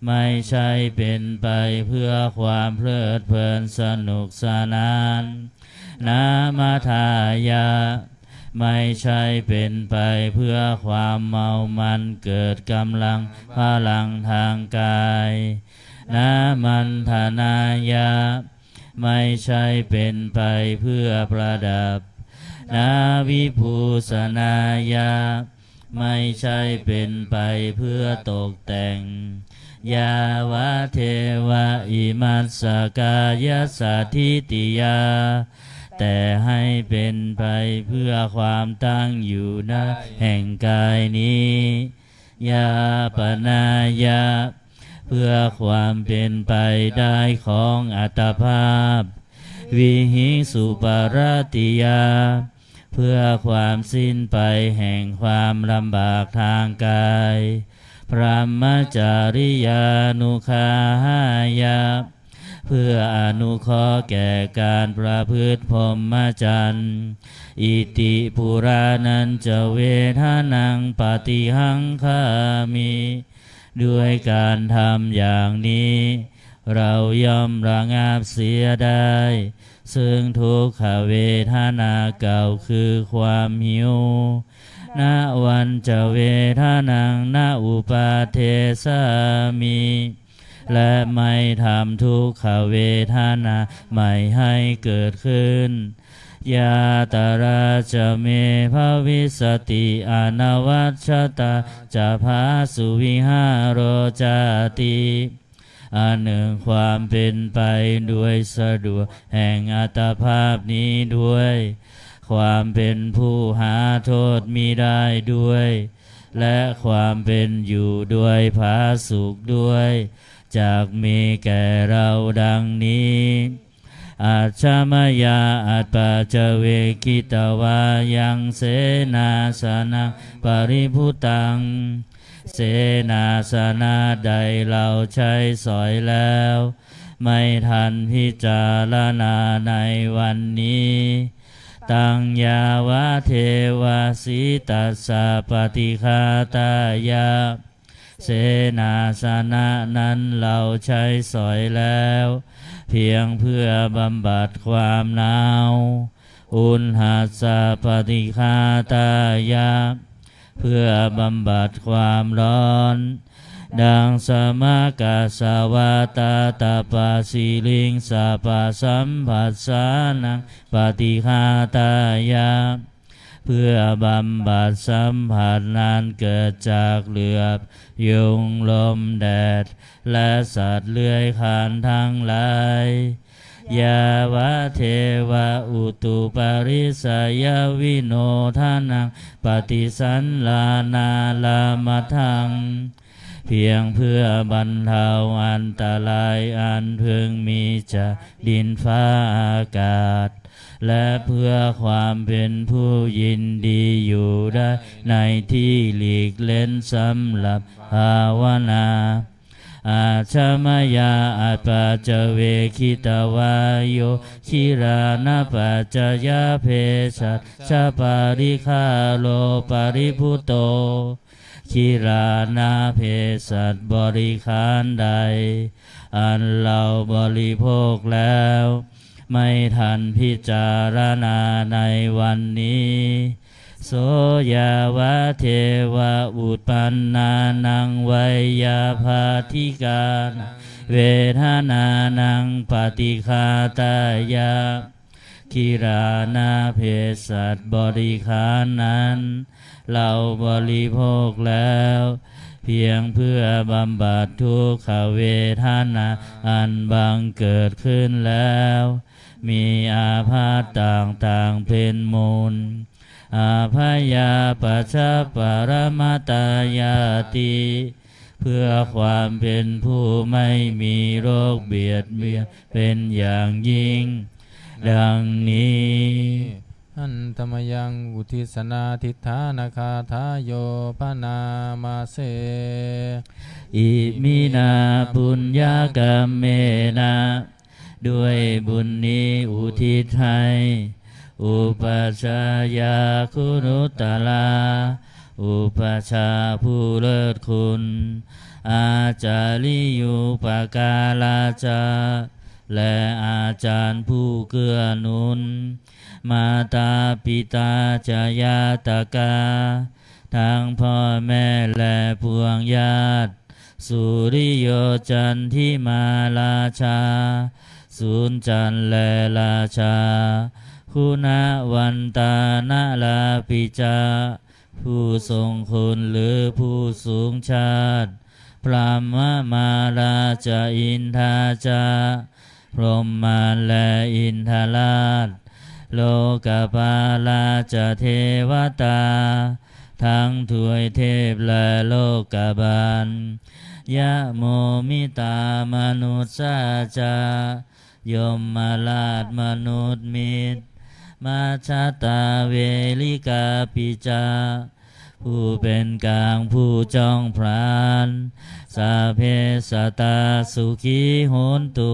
ไม่ใช่เป็นไปเพื่อความเพลิดเพลินสนุกสนาน Na madāya. ไม่ใช่เป็นไปเพื่อความเมามันเกิดกำลังพลังทางกาย Na maṇḍanāya. ไม่ใช่เป็นไปเพื่อประดับ Na vibhūsanāya. ไม่ใช่เป็นไปเพื่อตกแต่ง Yāvadeva imassa kāyassa ṭhitiyā. แต่ให้เป็นไปเพื่อความตั้งอยู่ได้แห่งกายนี้ Yāpanāya. เพื่อความเป็นไปได้ของอัตภาพ Vihiṃsuparatiyā. เพื่อความสิ้นไปแห่งความลำบากทางกาย Brahmacariyānuggahāya. เพื่ออนุเคราะห์แก่การประพฤติพรหมจรรย์ Iti purāṇañca vedanaṃ paṭihaṅkhāmi. ด้วยการทำอย่างนี้ เราย่อมระงับเสียได้ ซึ่งทุกขเวทนาเก่าคือความหิว Navañca vedanaṃ na uppādessāmi. และไม่ทำทุกขเวทนาใหม่ให้เกิดขึ้น Yātrā ca me bhavissati anavajjatā ca phāsuvihāro cāti. อันหนึ่งความเป็นไปโดยสะดวกแห่งอัตภาพนี้ด้วย ความเป็นผู้หาโทษมิได้ด้วย และความเป็นอยู่โดยผาสุกข์ด้วย จักมีแก่เราดังนี้ Ajja mayā appaccave khitvā yaṃ senāsanaṃ paribhuttaṃ. เสนาสนะใดเราใช้สอยแล้ว ไม่ทันพิจารณาในวันนี้ Taṃ yāvadeva sītassa paṭighātāya. เสนาสนะนั้นเราใช้สอยแล้ว เพียงเพื่อบำบัดความหนาว Uṇhassa paṭighātāya. เพื่อบำบัดความร้อน Daṃsamakasavātātapasiriṃ sapasamphassānaṃ paṭighātāya. เพื่อบำบัดสัมผัสนั้นเกิดจากเหลือบยุง ลมแดด และสัตว์เลื้อยคลานทั้งหลาย Yāvadeva utuparissayavinodanaṃ paṭisallānārāmatthaṃ. เพียงเพื่อบรรเทาอันตรายอันพึงมีจากดินฟ้าอากาศ และเพื่อความเป็นผู้ยินดีอยู่ได้ในที่หลีกเล้นสำหรับภาวนา Ajja mayā appaccave khitvā yo gilānapaccayabhesajjaparikkhāro paribhutto. กิลานาเภสัชบริขารใด อันเราบริโภคแล้ว ไม่ทันพิจารณาในวันนี้ So yāvadeva uppannānaṃ veyyābādhikānaṃ vedanānaṃ paṭighātāya. กิลานาเภสัชบริขารนั้น เราบริโภคแล้ว เพียงเพื่อบำบัดทุกขเวทนาอันบังเกิดขึ้นแล้ว มีอาพาธต่างๆเป็นมูล Abhayapajjhaparamatāyāti. เพื่อความเป็นผู้ไม่มีโรคเบียดเบียนเป็นอย่างยิ่ง ดังนี้ Handa mayaṃ uddissanādhiṭṭhānagāthāyo bhaṇāma se. Iminā puññakammena. ด้วยบุญนี้อุทิศให้ Upajjhāyā guṇuttarā. อุปัชฌาย์ผู้เลิศคุณ Ācariyūpakārā ca. และอาจารย์ผู้เกื้อหนุน Mātā pitā ca ñātakā. ทั้งพ่อแม่และปวงญาติ Suriyo candimā rājā. สุริย์จันทร์และราชา Guṇavantā narāpi ca. ผู้ทรงคุณหรือผู้สูงชาติ Brahmamārā ca indā ca. พรหมมารและอินทราช Lokapālā ca devatā. ทั้งทวยเทพและโลกบาล Yamo mittā manussā ca. ยมราชมนุษย์มิตร Majjhattā verikāpi ca. ผู้เป็นกลางผู้จ้องผลาญ Sabbe sattā sukhī hontu.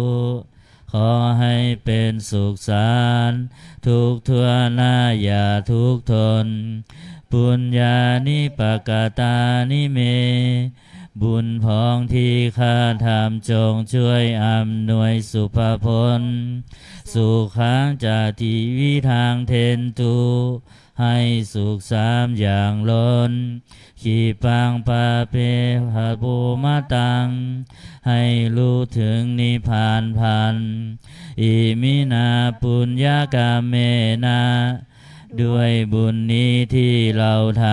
ขอให้เป็นสุขสันต์ทุกทั่วหน้าอย่าทุกข์ทน Puññāni pakatāni me. บุญพ้องที่ข้าทำจงช่วยอำนวยสุภพล สุขังจะติวิทังเทนตุ ให้สุขสามอย่างล้น ขีปังปาเปหะโปมะตัง ให้รู้ถึงนิพพานพลัน อิมินาปุญญกรรมเมนะ ด้วยบุญนี้ที่เราท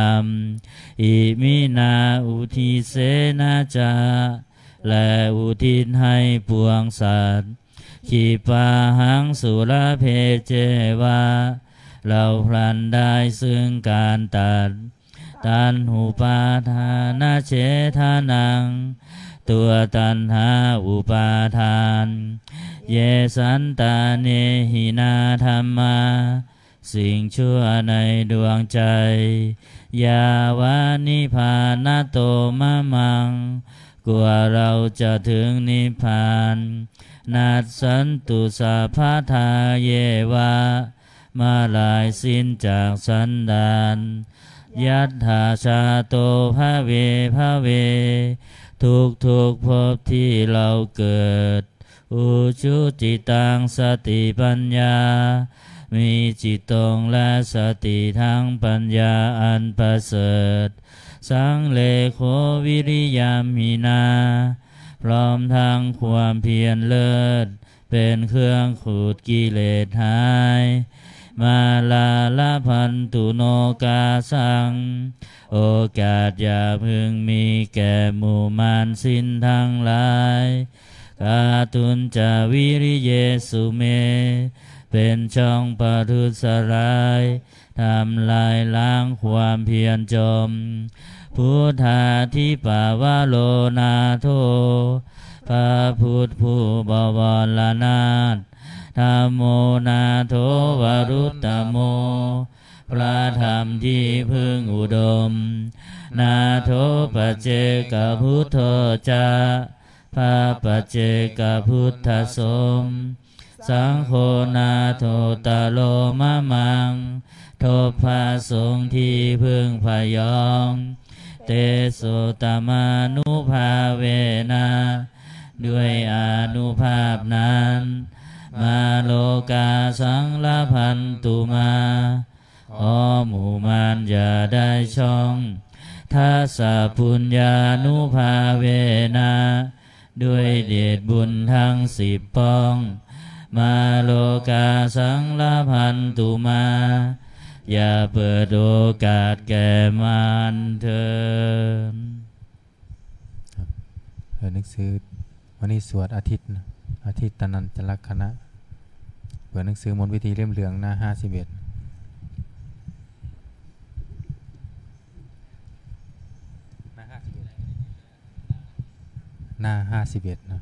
ำ อิมินาอุทิเสนะจะ และอุทิศให้ปวงสัตว์ ขีปาหังสุลเพเจวะ เราพลันได้ซึ่งการตัด ตัณหุปาทานเฉทนัง ตัวตัณหาอุปาทาน เยสันตาเนหินาธัมมา สิ่งชั่วในดวงใจ ยาวะนิพพานะโตมะมัง กว่าเราจะถึงนิพพาน นัสสันตุสัพพทาเยวะ เมื่อลายสิ้นจากสันดาน ยัตถาชาโตภะเวภะเว ทุกทุกๆภพที่เราเกิด อุชุจิตังสติปัญญา มีจิตตรงและสติทั้งปัญญาอันประเสริฐ สังเลโขวิริยัมหินา พร้อมทั้งความเพียรเลิศ เป็นเครื่องขูดกิเลสหาย มาลาลพันตุโนกาสัง โอกาสอย่าพึงมีแก่หมู่มารสิ้นทั้งหลาย กาตุนจาวิริเยสุเม เป็นช่องประทุษร้าย ทำลายล้างความเพียรจม พุทธาธิปาวโรนาโถ พระพุทธผู้บวรนาถ ธัมโมนาโถวรุตตโม พระธรรมที่พึ่งอุดม นาโถปัจเจกพุทโธจะ พระปัจเจกพุทธสม สังโฆนาโถตโรมะมัง ทบพระสงฆ์ที่พึ่งพยอง เตโสตมานุภาเวนะ ด้วยอานุภาพนั้น มาโลกาสังลพันตุมา ขอหมู่มารอย่าได้ช่อง ทัสสะปุญญานุภาเวนะ ด้วยเดชบุญทั้งสิบป้อง มาโลกาสังลพันตุมา อย่าเปิดโอกาสแก่มารเถิด ครับ เปิดหนังสือ วันนี้สวดอาทิตย์นะ อาทิตย์ตนันจลักษณะ เปิดหนังสือมนต์วิธีเล่มเหลืองหน้าห้าสิบเอ็ด หน้าห้าสิบเอ็ด หน้าห้าสิบเอ็ดนะ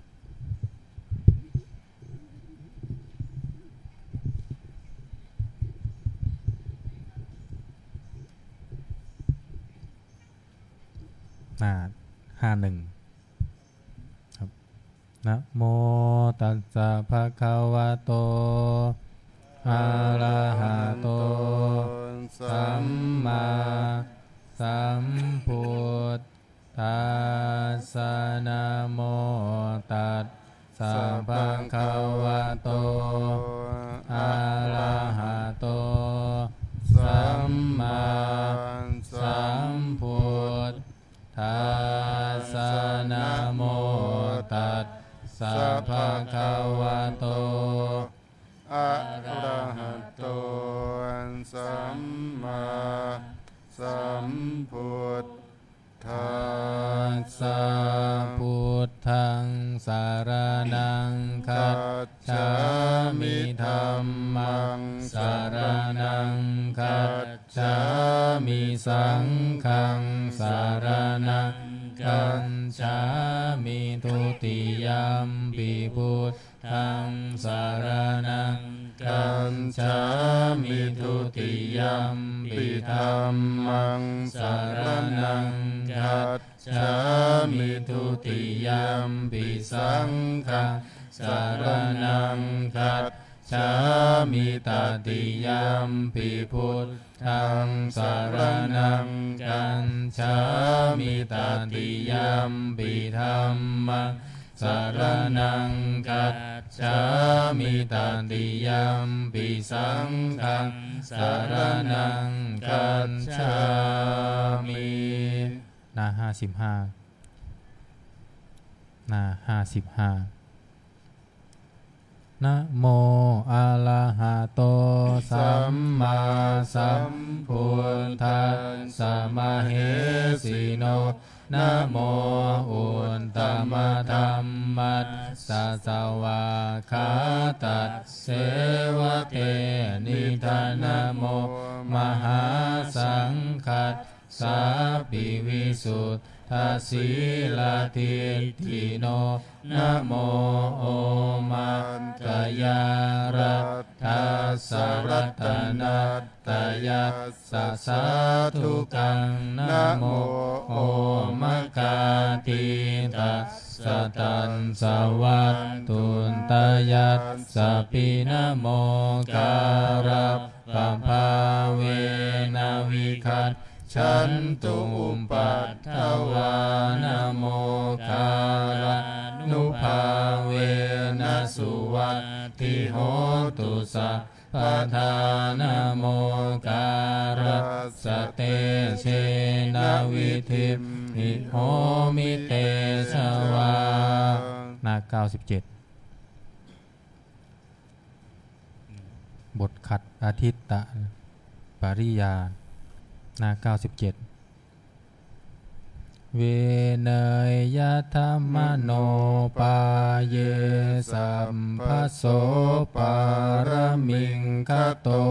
หน้าห้าหนึ่ง ครับ นะโมตัสสะภะคะวะโต อะระหะโต สัมมาสัมพุทธัสสะ นะโมตัสสะภะคะวะโต อะระหะโต สัมมาสัมพุทธัสสะ นะโมตัสสะภะคะวะโต อะระหะโต สัมมาสัมพุทธัสสะ พุทธังสะระณังคัจฉามิ ธัมมังสะระณังคัจ ฉามิ สังฆังสะระณังคัจฉามิ ทุติยัมปิพุทธังสะระณังคัจฉามิ ทุติยัมปิธัมมังสะระณังคัจฉามิ ทุติยัมปิสังฆังสะระณังคัจ gacchāmi. Tatiyampi buddhaṃ saraṇaṃ gacchāmi. Tatiyampi dhammaṃ saraṇaṃ gacchāmi. Tatiyampi saṅghaṃ saraṇaṃ gacchāmi. หน้าห้าสิบห้า หน้าห้าสิบห้า Namo arahato sammāsambuddhassa mahesino. Namo uttamadhammassa svākkhātasseva tenidha. Namo mahāsaṅghassāpi visuddhasīladiṭṭhino. Namo omātyāraddhassa ratanattayassa sādhukaṃ. Namo omakātītassa tassa vatthuttayassapi. Namokārappabhāvena vigacchantu upaddavā. Namokārānubhāvena suvatthi hotu sabbadā. Namokārassa tejena vidhimhi homi tejavā. หน้าเก้าสิบเจ็ด บทขัดอทิฏฐปริยา หน้าเก้าสิบเจ็ด Vineyadhammanopāye sabbaso pāramī gato,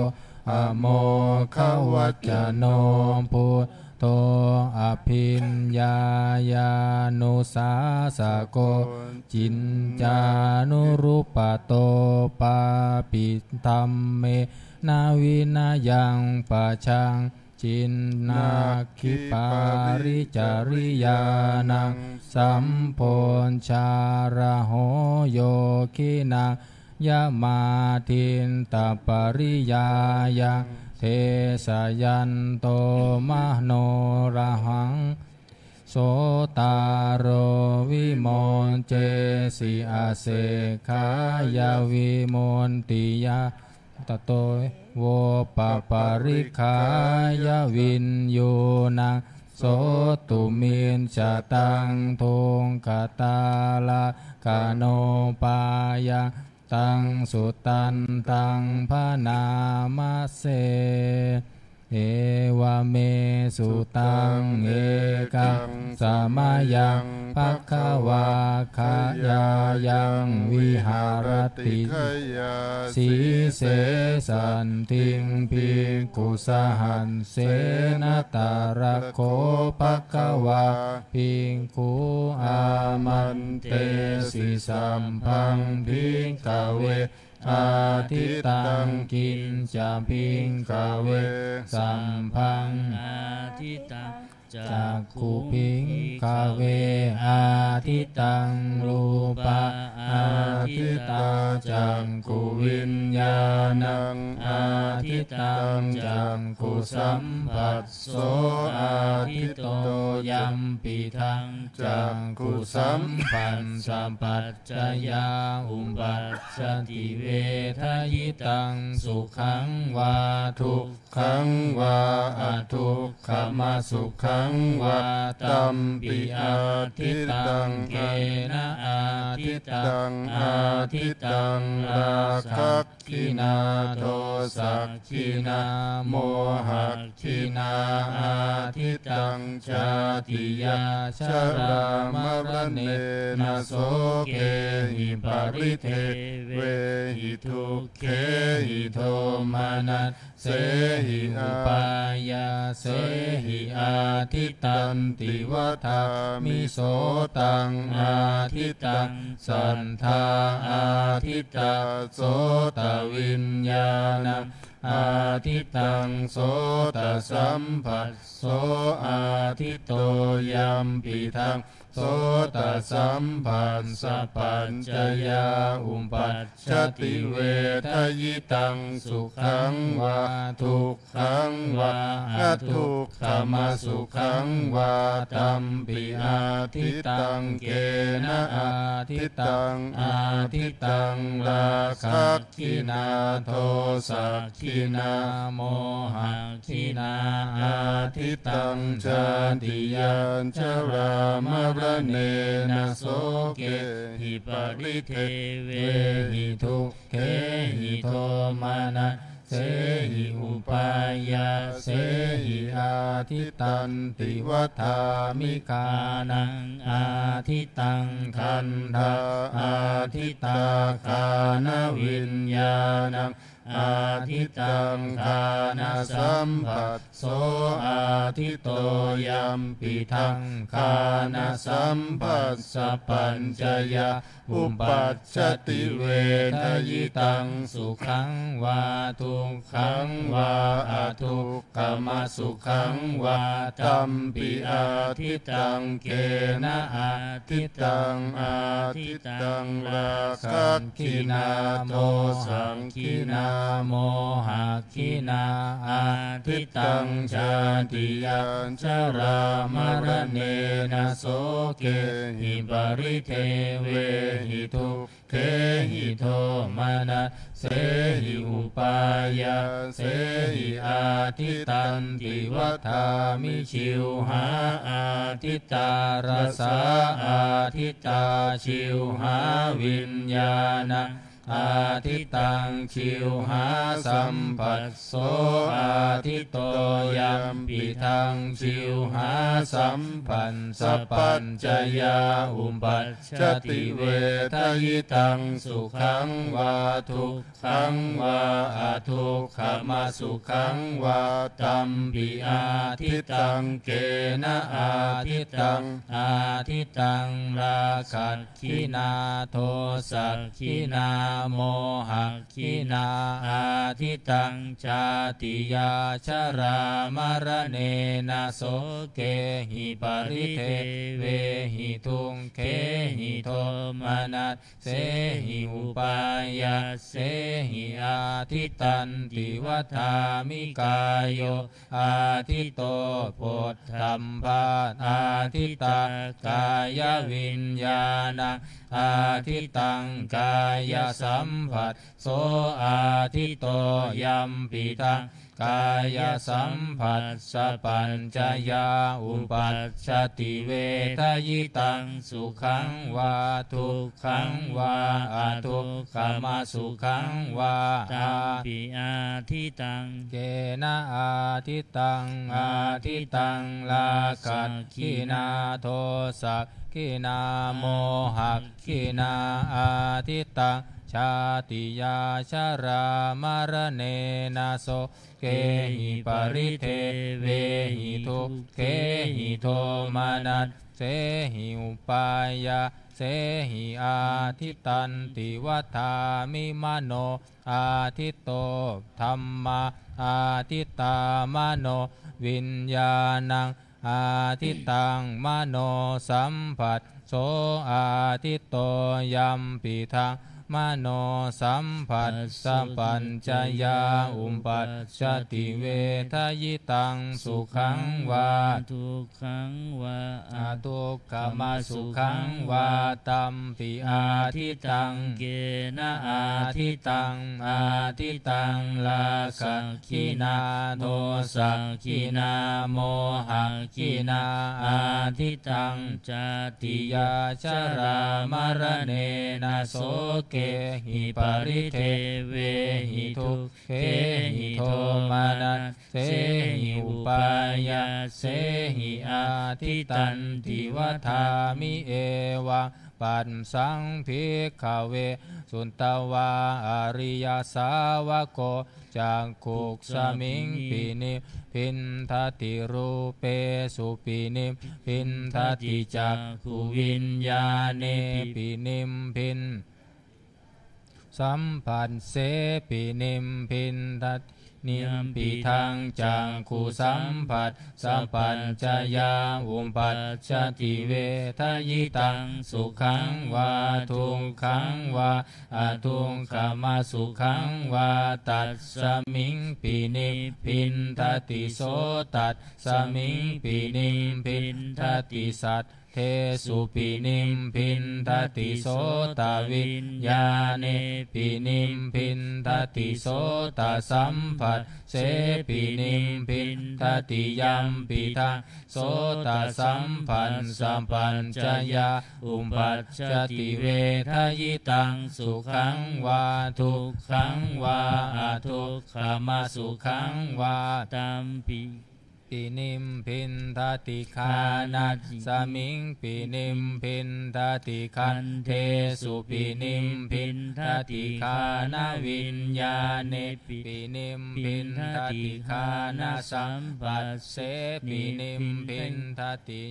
amoghavaccano buddho abhiññāya anussāsako, ciñcānuruppato pāpi dhammena vinayaṃ pajaṃ, cinnāgiparicariyānaṃ sambhojaraho yogīnaṃ yamādiṭṭhapariyāyaṃ desayanto manorahaṃ, sotaro vimoccesi asekkhāya vimuttiyā. Tato vopaparikkhāya viññūhnaṃ sotumicchataṃ, dukkhatarāganupāyaṃ taṃ sudantaṃ bhaṇāma se. Evaṃ me sutaṃ. Ekaṃ samayaṃ bhagavā gayāyaṃ viharati gayāsīse saddhiṃ bhikkhusahassena. Tatra kho bhagavā bhikkhū āmantesi: Sabbaṃ bhikkhave ādittaṃ. Kiñca bhikkhave sabbaṃ ādittaṃ? Cakkhuṃ bhikkhave ādittaṃ, rūpā ādittā, cakkhuviññāṇaṃ ādittaṃ, cakkhusamphasso āditto, yampidaṃ cakkhusamphassapaccayā uppajjati vedayitaṃ sukhaṃ vā duk khaṃ vā adukkhamasukhaṃ vā, tampi ādittaṃ. Kena ādittaṃ? Ādittaṃ rāgagginā dosagginā mohagginā, ādittaṃ jātiyā jarāmaraṇena sokehi paridevehi dukkhehi domanas sehi upāyāsehi ādittanti vadāmi. So taṃ ādittaṃ. Saddā ādittā sotaviññāṇaṃ ādittaṃ, sotasamphasso āditto, yampidaṃ sotasamphassapaccayaupajjati vedayitaṃ sukhaṃ vā dukkhaṃ vā adukkhamasukhaṃ vā tampi ādittaṃ. Kena ādittaṃ? Ādittaṃ rāgagginā dosagginā mohagginā. Ādittaṃ jātiyā jarāmaraṇena sokehi paridevehi dukkhehi domanassehi upāyāsehi ādittanti vadāmi. Ghānaṃ ādittaṃ, gandhā ādittā, ghānaviññāṇaṃ ādittaṃ, ghānasamphasso āditto, yampidaṃ ghānasamphassapaccayā uppajjati vedayitaṃ sukhaṃ vā dukkhaṃ vā adukkhamasukhaṃ vā tampi ādittaṃ. Kena ādittaṃ? Ādittaṃ rāgagginā dosagginā mohagginā. Ādittaṃ jātiyā jarāmaraṇena sokehi paridevehi dukkhehi domanassehi upāyāsehi ādittanti vadāmi. Jivhā ādittā, rasā ādittā, jivhāviññāṇaṃ ādittaṃ, jivhāsamphasso āditto, yampidaṃ jivhāsamphassapaccayaupajjati vedayitaṃ sukhaṃ vā dukkhaṃ vā adukkhamasukhaṃ vā tampi ādittaṃ. Kena ādittaṃ? Ādittaṃ rāgag ginā dosagginā mohagginā. Ādittaṃ jātiyā jarāmaraṇena sokehi paridevehi dukkhehi domanassehi upāyāsehi ādittanti vadāmi. Kāyo āditto, phoṭṭhabbā ādittā, kāyaviññāṇaṃ ādittaṃ, kāyasamphasso āditto, yampidaṃ kāyasamphassapaccayā uppajjati vedayitaṃ sukhaṃ vā dukkhaṃ vā adukkhamasukhaṃ vā, tampi ādittaṃ. Kena ādittaṃ? Ādittaṃ rāgagginā dosagginā mohagginā. Ādittaṃ jātiyā jarāmaraṇena sokehi paridevehi dukkhehi domanassehi upāyāsehi ādittanti vadāmi. Mano āditto, dhammā ādittā, manoviññāṇaṃ ādittaṃ, manosamphasso āditto, yampidaṃ manosamphassapaccayā uppajjati vedayitaṃ sukhaṃ vā dukkhaṃ vā adukkhamasukhaṃ vā, tampi ādittaṃ. Kena ādittaṃ? Ādittaṃ rāgagginā dosagginā mohagginā. Ādittaṃ jātiyā jarāmaraṇena sokehi paridevehi dukkhehi domanas sehi upāyāsehi ādittanti vadāmi. Evaṃ passaṃ bhikkhave sutavā ariyasāvako cakkhusmiṃ pinimmiddati, rūpesu pinimmiddati, cakkhuviññāṇe pinimmiddati, samphasse pinimmiddati, nibbindaṃ cakkhusamphassapaccayā uppajjati vedayitaṃ sukhaṃ vā dukkhaṃ vā adukkhamasukhaṃ vā, tasmiṃpi nibbindati so, tasmiṃpi nibbindati saddesupi nibbindati sotaviññāṇepi nibbindati sotasamphassepi nibbindati. Yampidaṃ sotasamphassapaccayā uppajjati vedayitaṃ sukhaṃ vā dukkhaṃ vā adukkhamasukhaṃ vā, tampi nibbindati. Ghānasmiṃpi nibbindati gandhesupi nibbindati ghānaviññāṇepi nibbindati ghānasamphassepi nibbindati.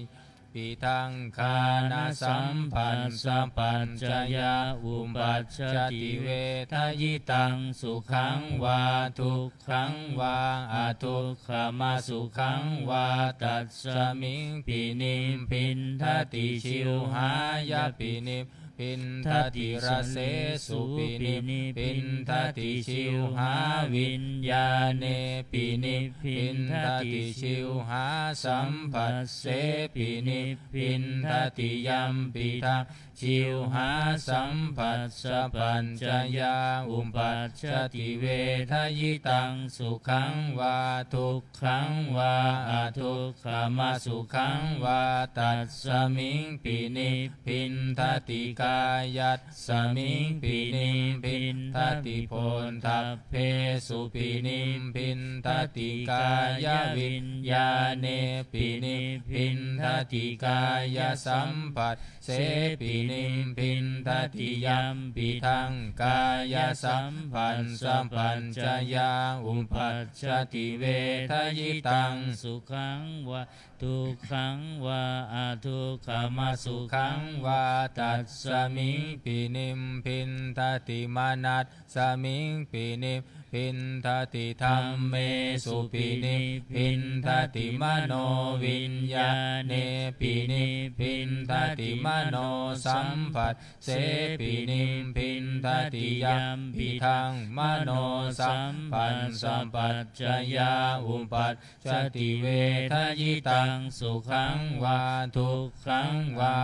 Yampidaṃ ghānasamphassapaccayā uppajjati vedayitaṃ sukhaṃ vā dukkhaṃ vā adukkhamasukhaṃ vā, tasmiṃpi nibbindati. Jivhāyapi nibbindati rasesupi nibbindati jivhāviññāṇepi nibbindati jivhāsamphassepi nibbindati. Yampidaṃ jivhāsamphassapaccayā uppajjati vedayitaṃ sukhaṃ vā dukkhaṃ vā adukkhamasukhaṃ vā, tasmiṃpi nibbindati. Kāyasmiṃpi nibbindati phoṭṭhabbesupi nibbindati kāyaviññāṇepi nibbindati kāyasamphas sepi nibbindati. Yampidaṃ kāyasamphassapaccayā uppajjati vedayitaṃ sukhaṃ vā dukkhaṃ vā adukkhamasukhaṃ vā, tasmiṃpi nibbindati. Manas smiṃpi nibbindati dhammesupi nibbindati manoviññāṇepi nibbindati manosamphassepi nibbindati. Yampidaṃ manosamphassapaccayā uppajjati vedayitaṃ sukhaṃ vā dukkhaṃ vā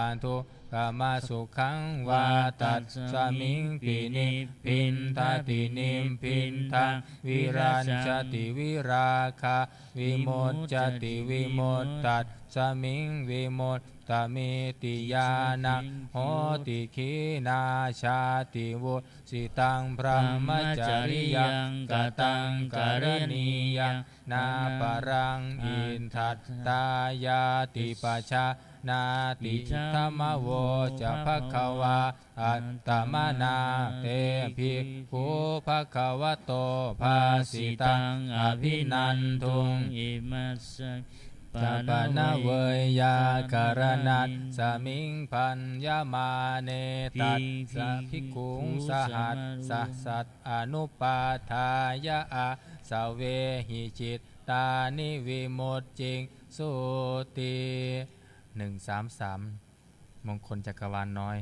adukkhamasukhaṃ vā, tasmiṃpi nibbindati. Nibbindaṃ virajjati virāgā vimuccati vimuttā smiṃ vimuttamitti ñāṇaṃ hoti. Khīṇā jāti, vussitaṃ brahmacariyaṃ, kataṃ karaṇīyaṃ, nāparaṃ itthattāyāti pajānāti. Idamavoca bhagavā. Attamanā te bhikkhū bhagavato bhāsitaṃ abhinanduṃ. Imasmiñca pana veyyākaraṇasmiṃ bhaññamāne tassa bhikkhusahassassa anupādāya āsavehi cittāni vimucciṃsūti. หนึ่งสามสาม มงคลจักรวาลน้อย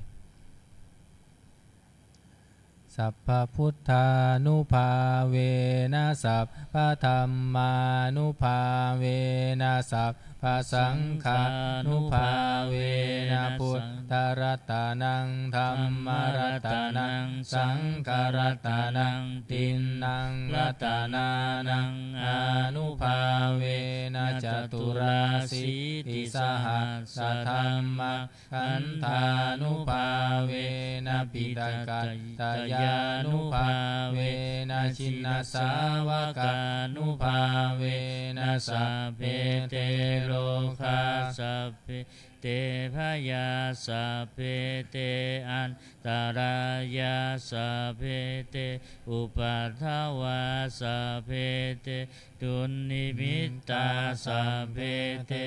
Sabbabuddhānubhāvena sabbadhammānubhāvena sabbasaṅghānubhāvena buddharatanaṃ dhammaratanaṃ saṅgharatanaṃ tiṇṇaṃ ratanānaṃ ānubhāvena caturāsītisahassadhamma khandhānubhāvena piṭakattayānubhāvena jinasāvakānubhāvena sabbe te rogā sabbe te bhayā sabbe te antarāyā sabbe te upaddavā sabbe te dunnimittā sabbe te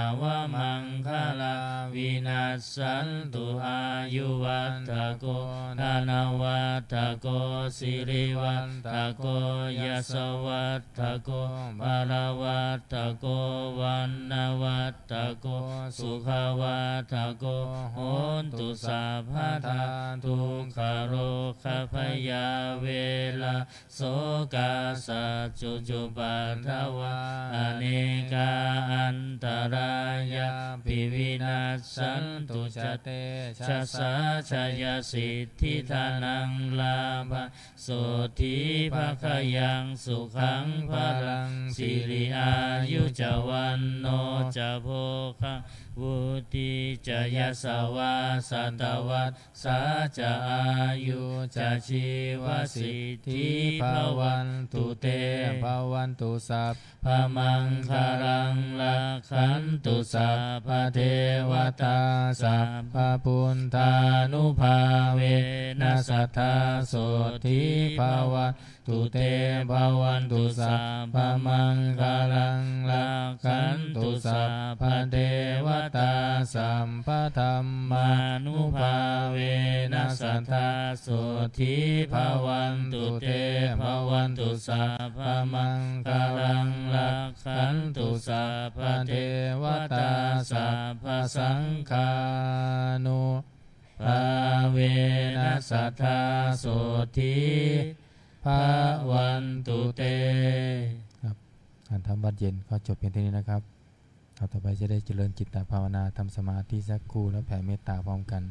avamaṅgalā vinassantu. Āyuvaḍḍhako dhanavaḍḍhako sirivaḍḍhako yasavaḍḍhako balavaḍḍhako vaṇṇavaḍḍhako sukhavaḍḍhako hotu sabbadā. Dukkharogabhayā verā sokā sattu cupaddavā anekā antarāyāpi vinassantu ca tejasā. Jayasiddhi dhanaṃ lābhaṃ sotthi bhāgyaṃ sukhaṃ balaṃ siri āyu ca vaṇṇo ca bhogaṃ vuḍḍhī ca yasavā satavassā ca āyū ca jīvasiddhī bhavantu te. Bhavantu sabbamaṅgalaṃ rakkhantu sabbadevatā sabbabuddhānubhāvena sadā sotthī bhavantu te. Bhavantu sabbamaṅgalaṃ rakkhantu sabbadevatā sabbadhammānubhāvena sadā sotthī bhavantu te. Bhavantu sabbamaṅgalaṃ rakkhantu sabbadevatā sabbasaṅghānubhāvena sadā sotthī bhavantu te. ครับ การทำวัตรเย็นก็จบเพียงเท่านี้นะครับ เราต่อไปจะได้เจริญจิตตภาวนา ทำสมาธิสักครู่ แล้วแผ่เมตตาพร้อมกัน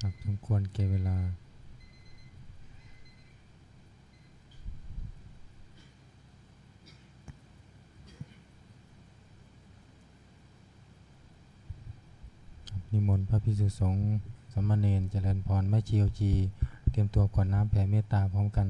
ครับ สมควรแก่เวลา ครับ นิมนต์พระภิกษุสงฆ์ สามเณร เจริญพร แม่ชี โอจี เตรียมตัวกรวดน้ำแผ่เมตตาพร้อมกัน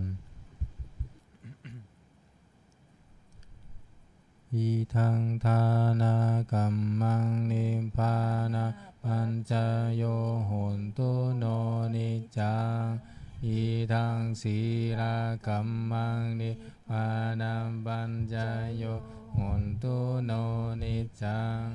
Idaṃ dānakammaṃ nibbānapaccayo hotu no niccaṃ. Idaṃ sīlakammaṃ nibbānapaccayo hotu no niccaṃ.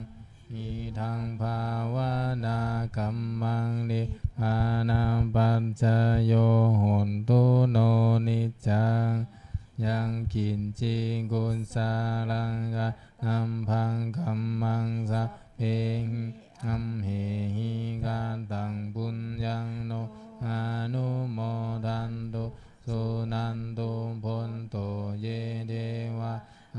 Idaṃ bhāvanākammaṃ nibbānapaccayo hotu no niccaṃ. Yaṃ kiñci kusalaṃ atabbaṃ kammaṃ sabbehi amhehi kataṃ puññaṃ no anumodantu suṇantu bhonto ye devā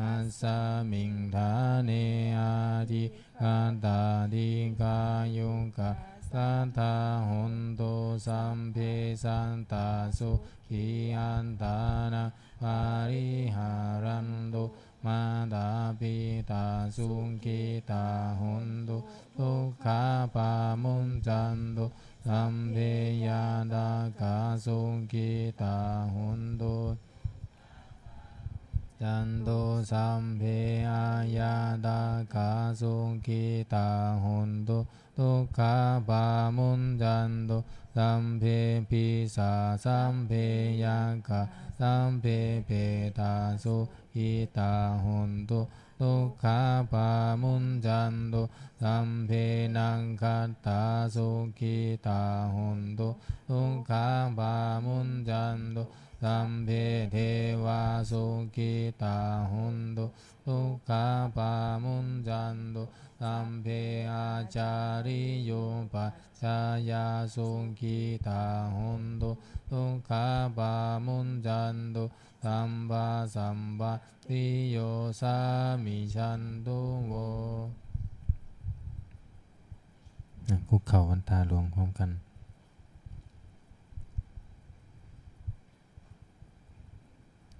asmiṃ ṭhāne adhigatā dīghāyukā sadā hontu sabbe sattā sukhī attānaṃ pariharantu. Mātā pitā sukhitā hontu dukkhā pamuccantu sabbe ñātakā sukhitā hontu cantu sabbe aññātakā sukhitā hontu dukkhā pamuccantu sabbe pisā sabbe yakkhā sabbe petā sukhitā hontu dukkhā pamuccantu sabbe nakkhattā sukhitā hontu dukkhā pamuccantu sabbe devā sukhitā hontu dukkhā pamuccantu sabbe ācariyupajjhāyā sukhitā hontu dukkhā pamuccantu sabbā sampattiyo samijjhantu vo. อ่ะ คุกเข่าวันทาหลวงพร้อมกัน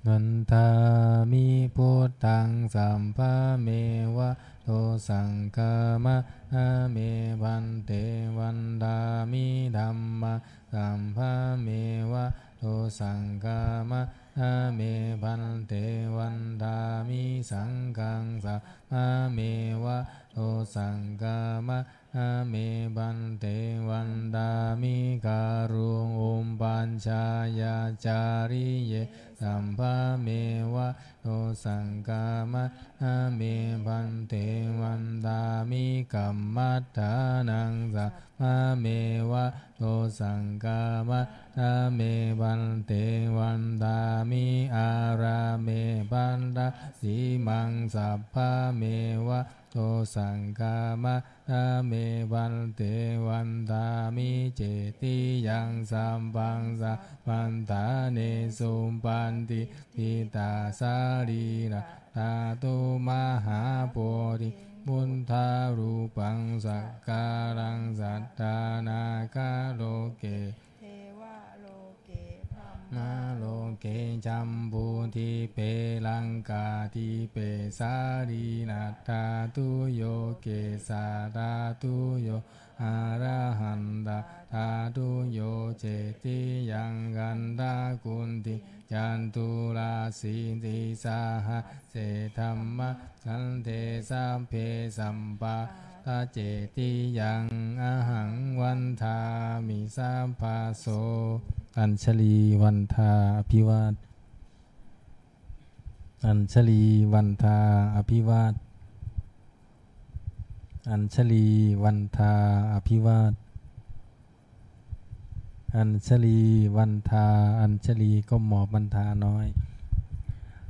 Vandāmi buddhaṃ sabbameva dosaṃ khamatha me bhante. Vandāmi dhammaṃ sabbameva dosaṃ khamatha me bhante. Vandāmi saṅghaṃ sabbameva dosaṃ khamatha me bhante. Vandāmi guruṃ upajjhāyācariye sabbameva dosaṃ khamatha me bhante. Vandāmi kammaṭṭhānaṃ sabbameva dosaṃ khamatha me bhante. Vandāmi ārāme pattasimaṃ sabbameva dosaṃ khamatha me bhante. Vandāmi cetiyaṃ sabbaṃ sabbaṭṭhānesu patiṭṭhitā sarīradhātu mahābodhiṃ buddharūpaṃ sakkāraṃ sadā nāgaloke devaloke brahmaloke jambudīpe laṅkādīpe sarīradhātuyo kesādhātuyo arahandhadhātuyo cetiyaṃ gandhakuṭi caturāsītisahas se dhammakkhandhe sabbe sabbadacetiyaṃ ahaṃ vandāmi sabbaso. Añjalī vandā abhivād. Añjalī vandā abhivād. Añjalī vandā abhivād. Añjalī vandā, añjalī ก้มหมอบ vandā น้อย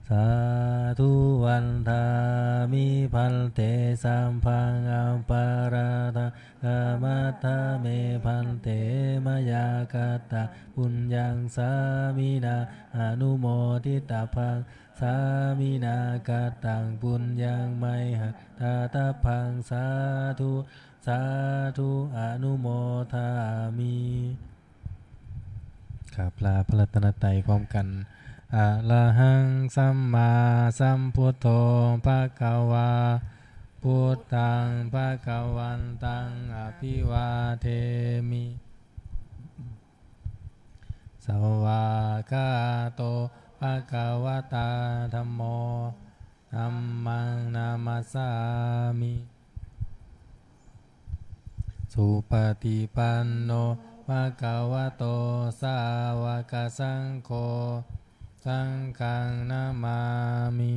Sādhu vandāmi bhante sabbaṃ aparādhaṃ khamatha me bhante. Mayā kataṃ puññaṃ sāminā anumoditabbaṃ, sāminā kataṃ puññaṃ mayhaṃ dātabbaṃ. Sādhu sādhu, anumodāmi. กราบลาพระรัตนตรัยพร้อมกัน Arahaṃ sammāsambuddho bhagavā, buddhaṃ bhagavantaṃ abhivādemi. Svākkhāto bhagavatā dhammo, dhammaṃ namassāmi. Supaṭipanno bhagavato sāvakasaṅgho, saṅghaṃ namāmi.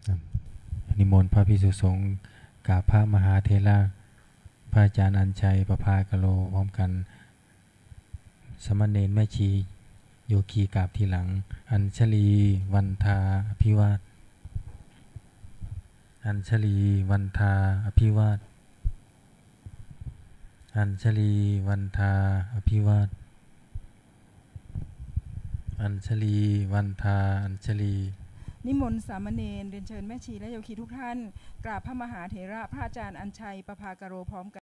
ครับ นิมนต์พระภิกษุสงฆ์กราบพระมหาเถระ พระอาจารย์อัญชัย ประภาคโร พร้อมกัน สามเณรแม่ชี โยคีกราบทีหลัง Añjalī vandā abhivād. Añjalī vandā abhivād. Añjalī vandā abhivād. Añjalī vandā añjalī. นิมนต์สามเณร เรียนเชิญแม่ชีและโยคีทุกท่าน กราบพระมหาเถระ พระอาจารย์อัญชัย ประภาคโร พร้อมกัน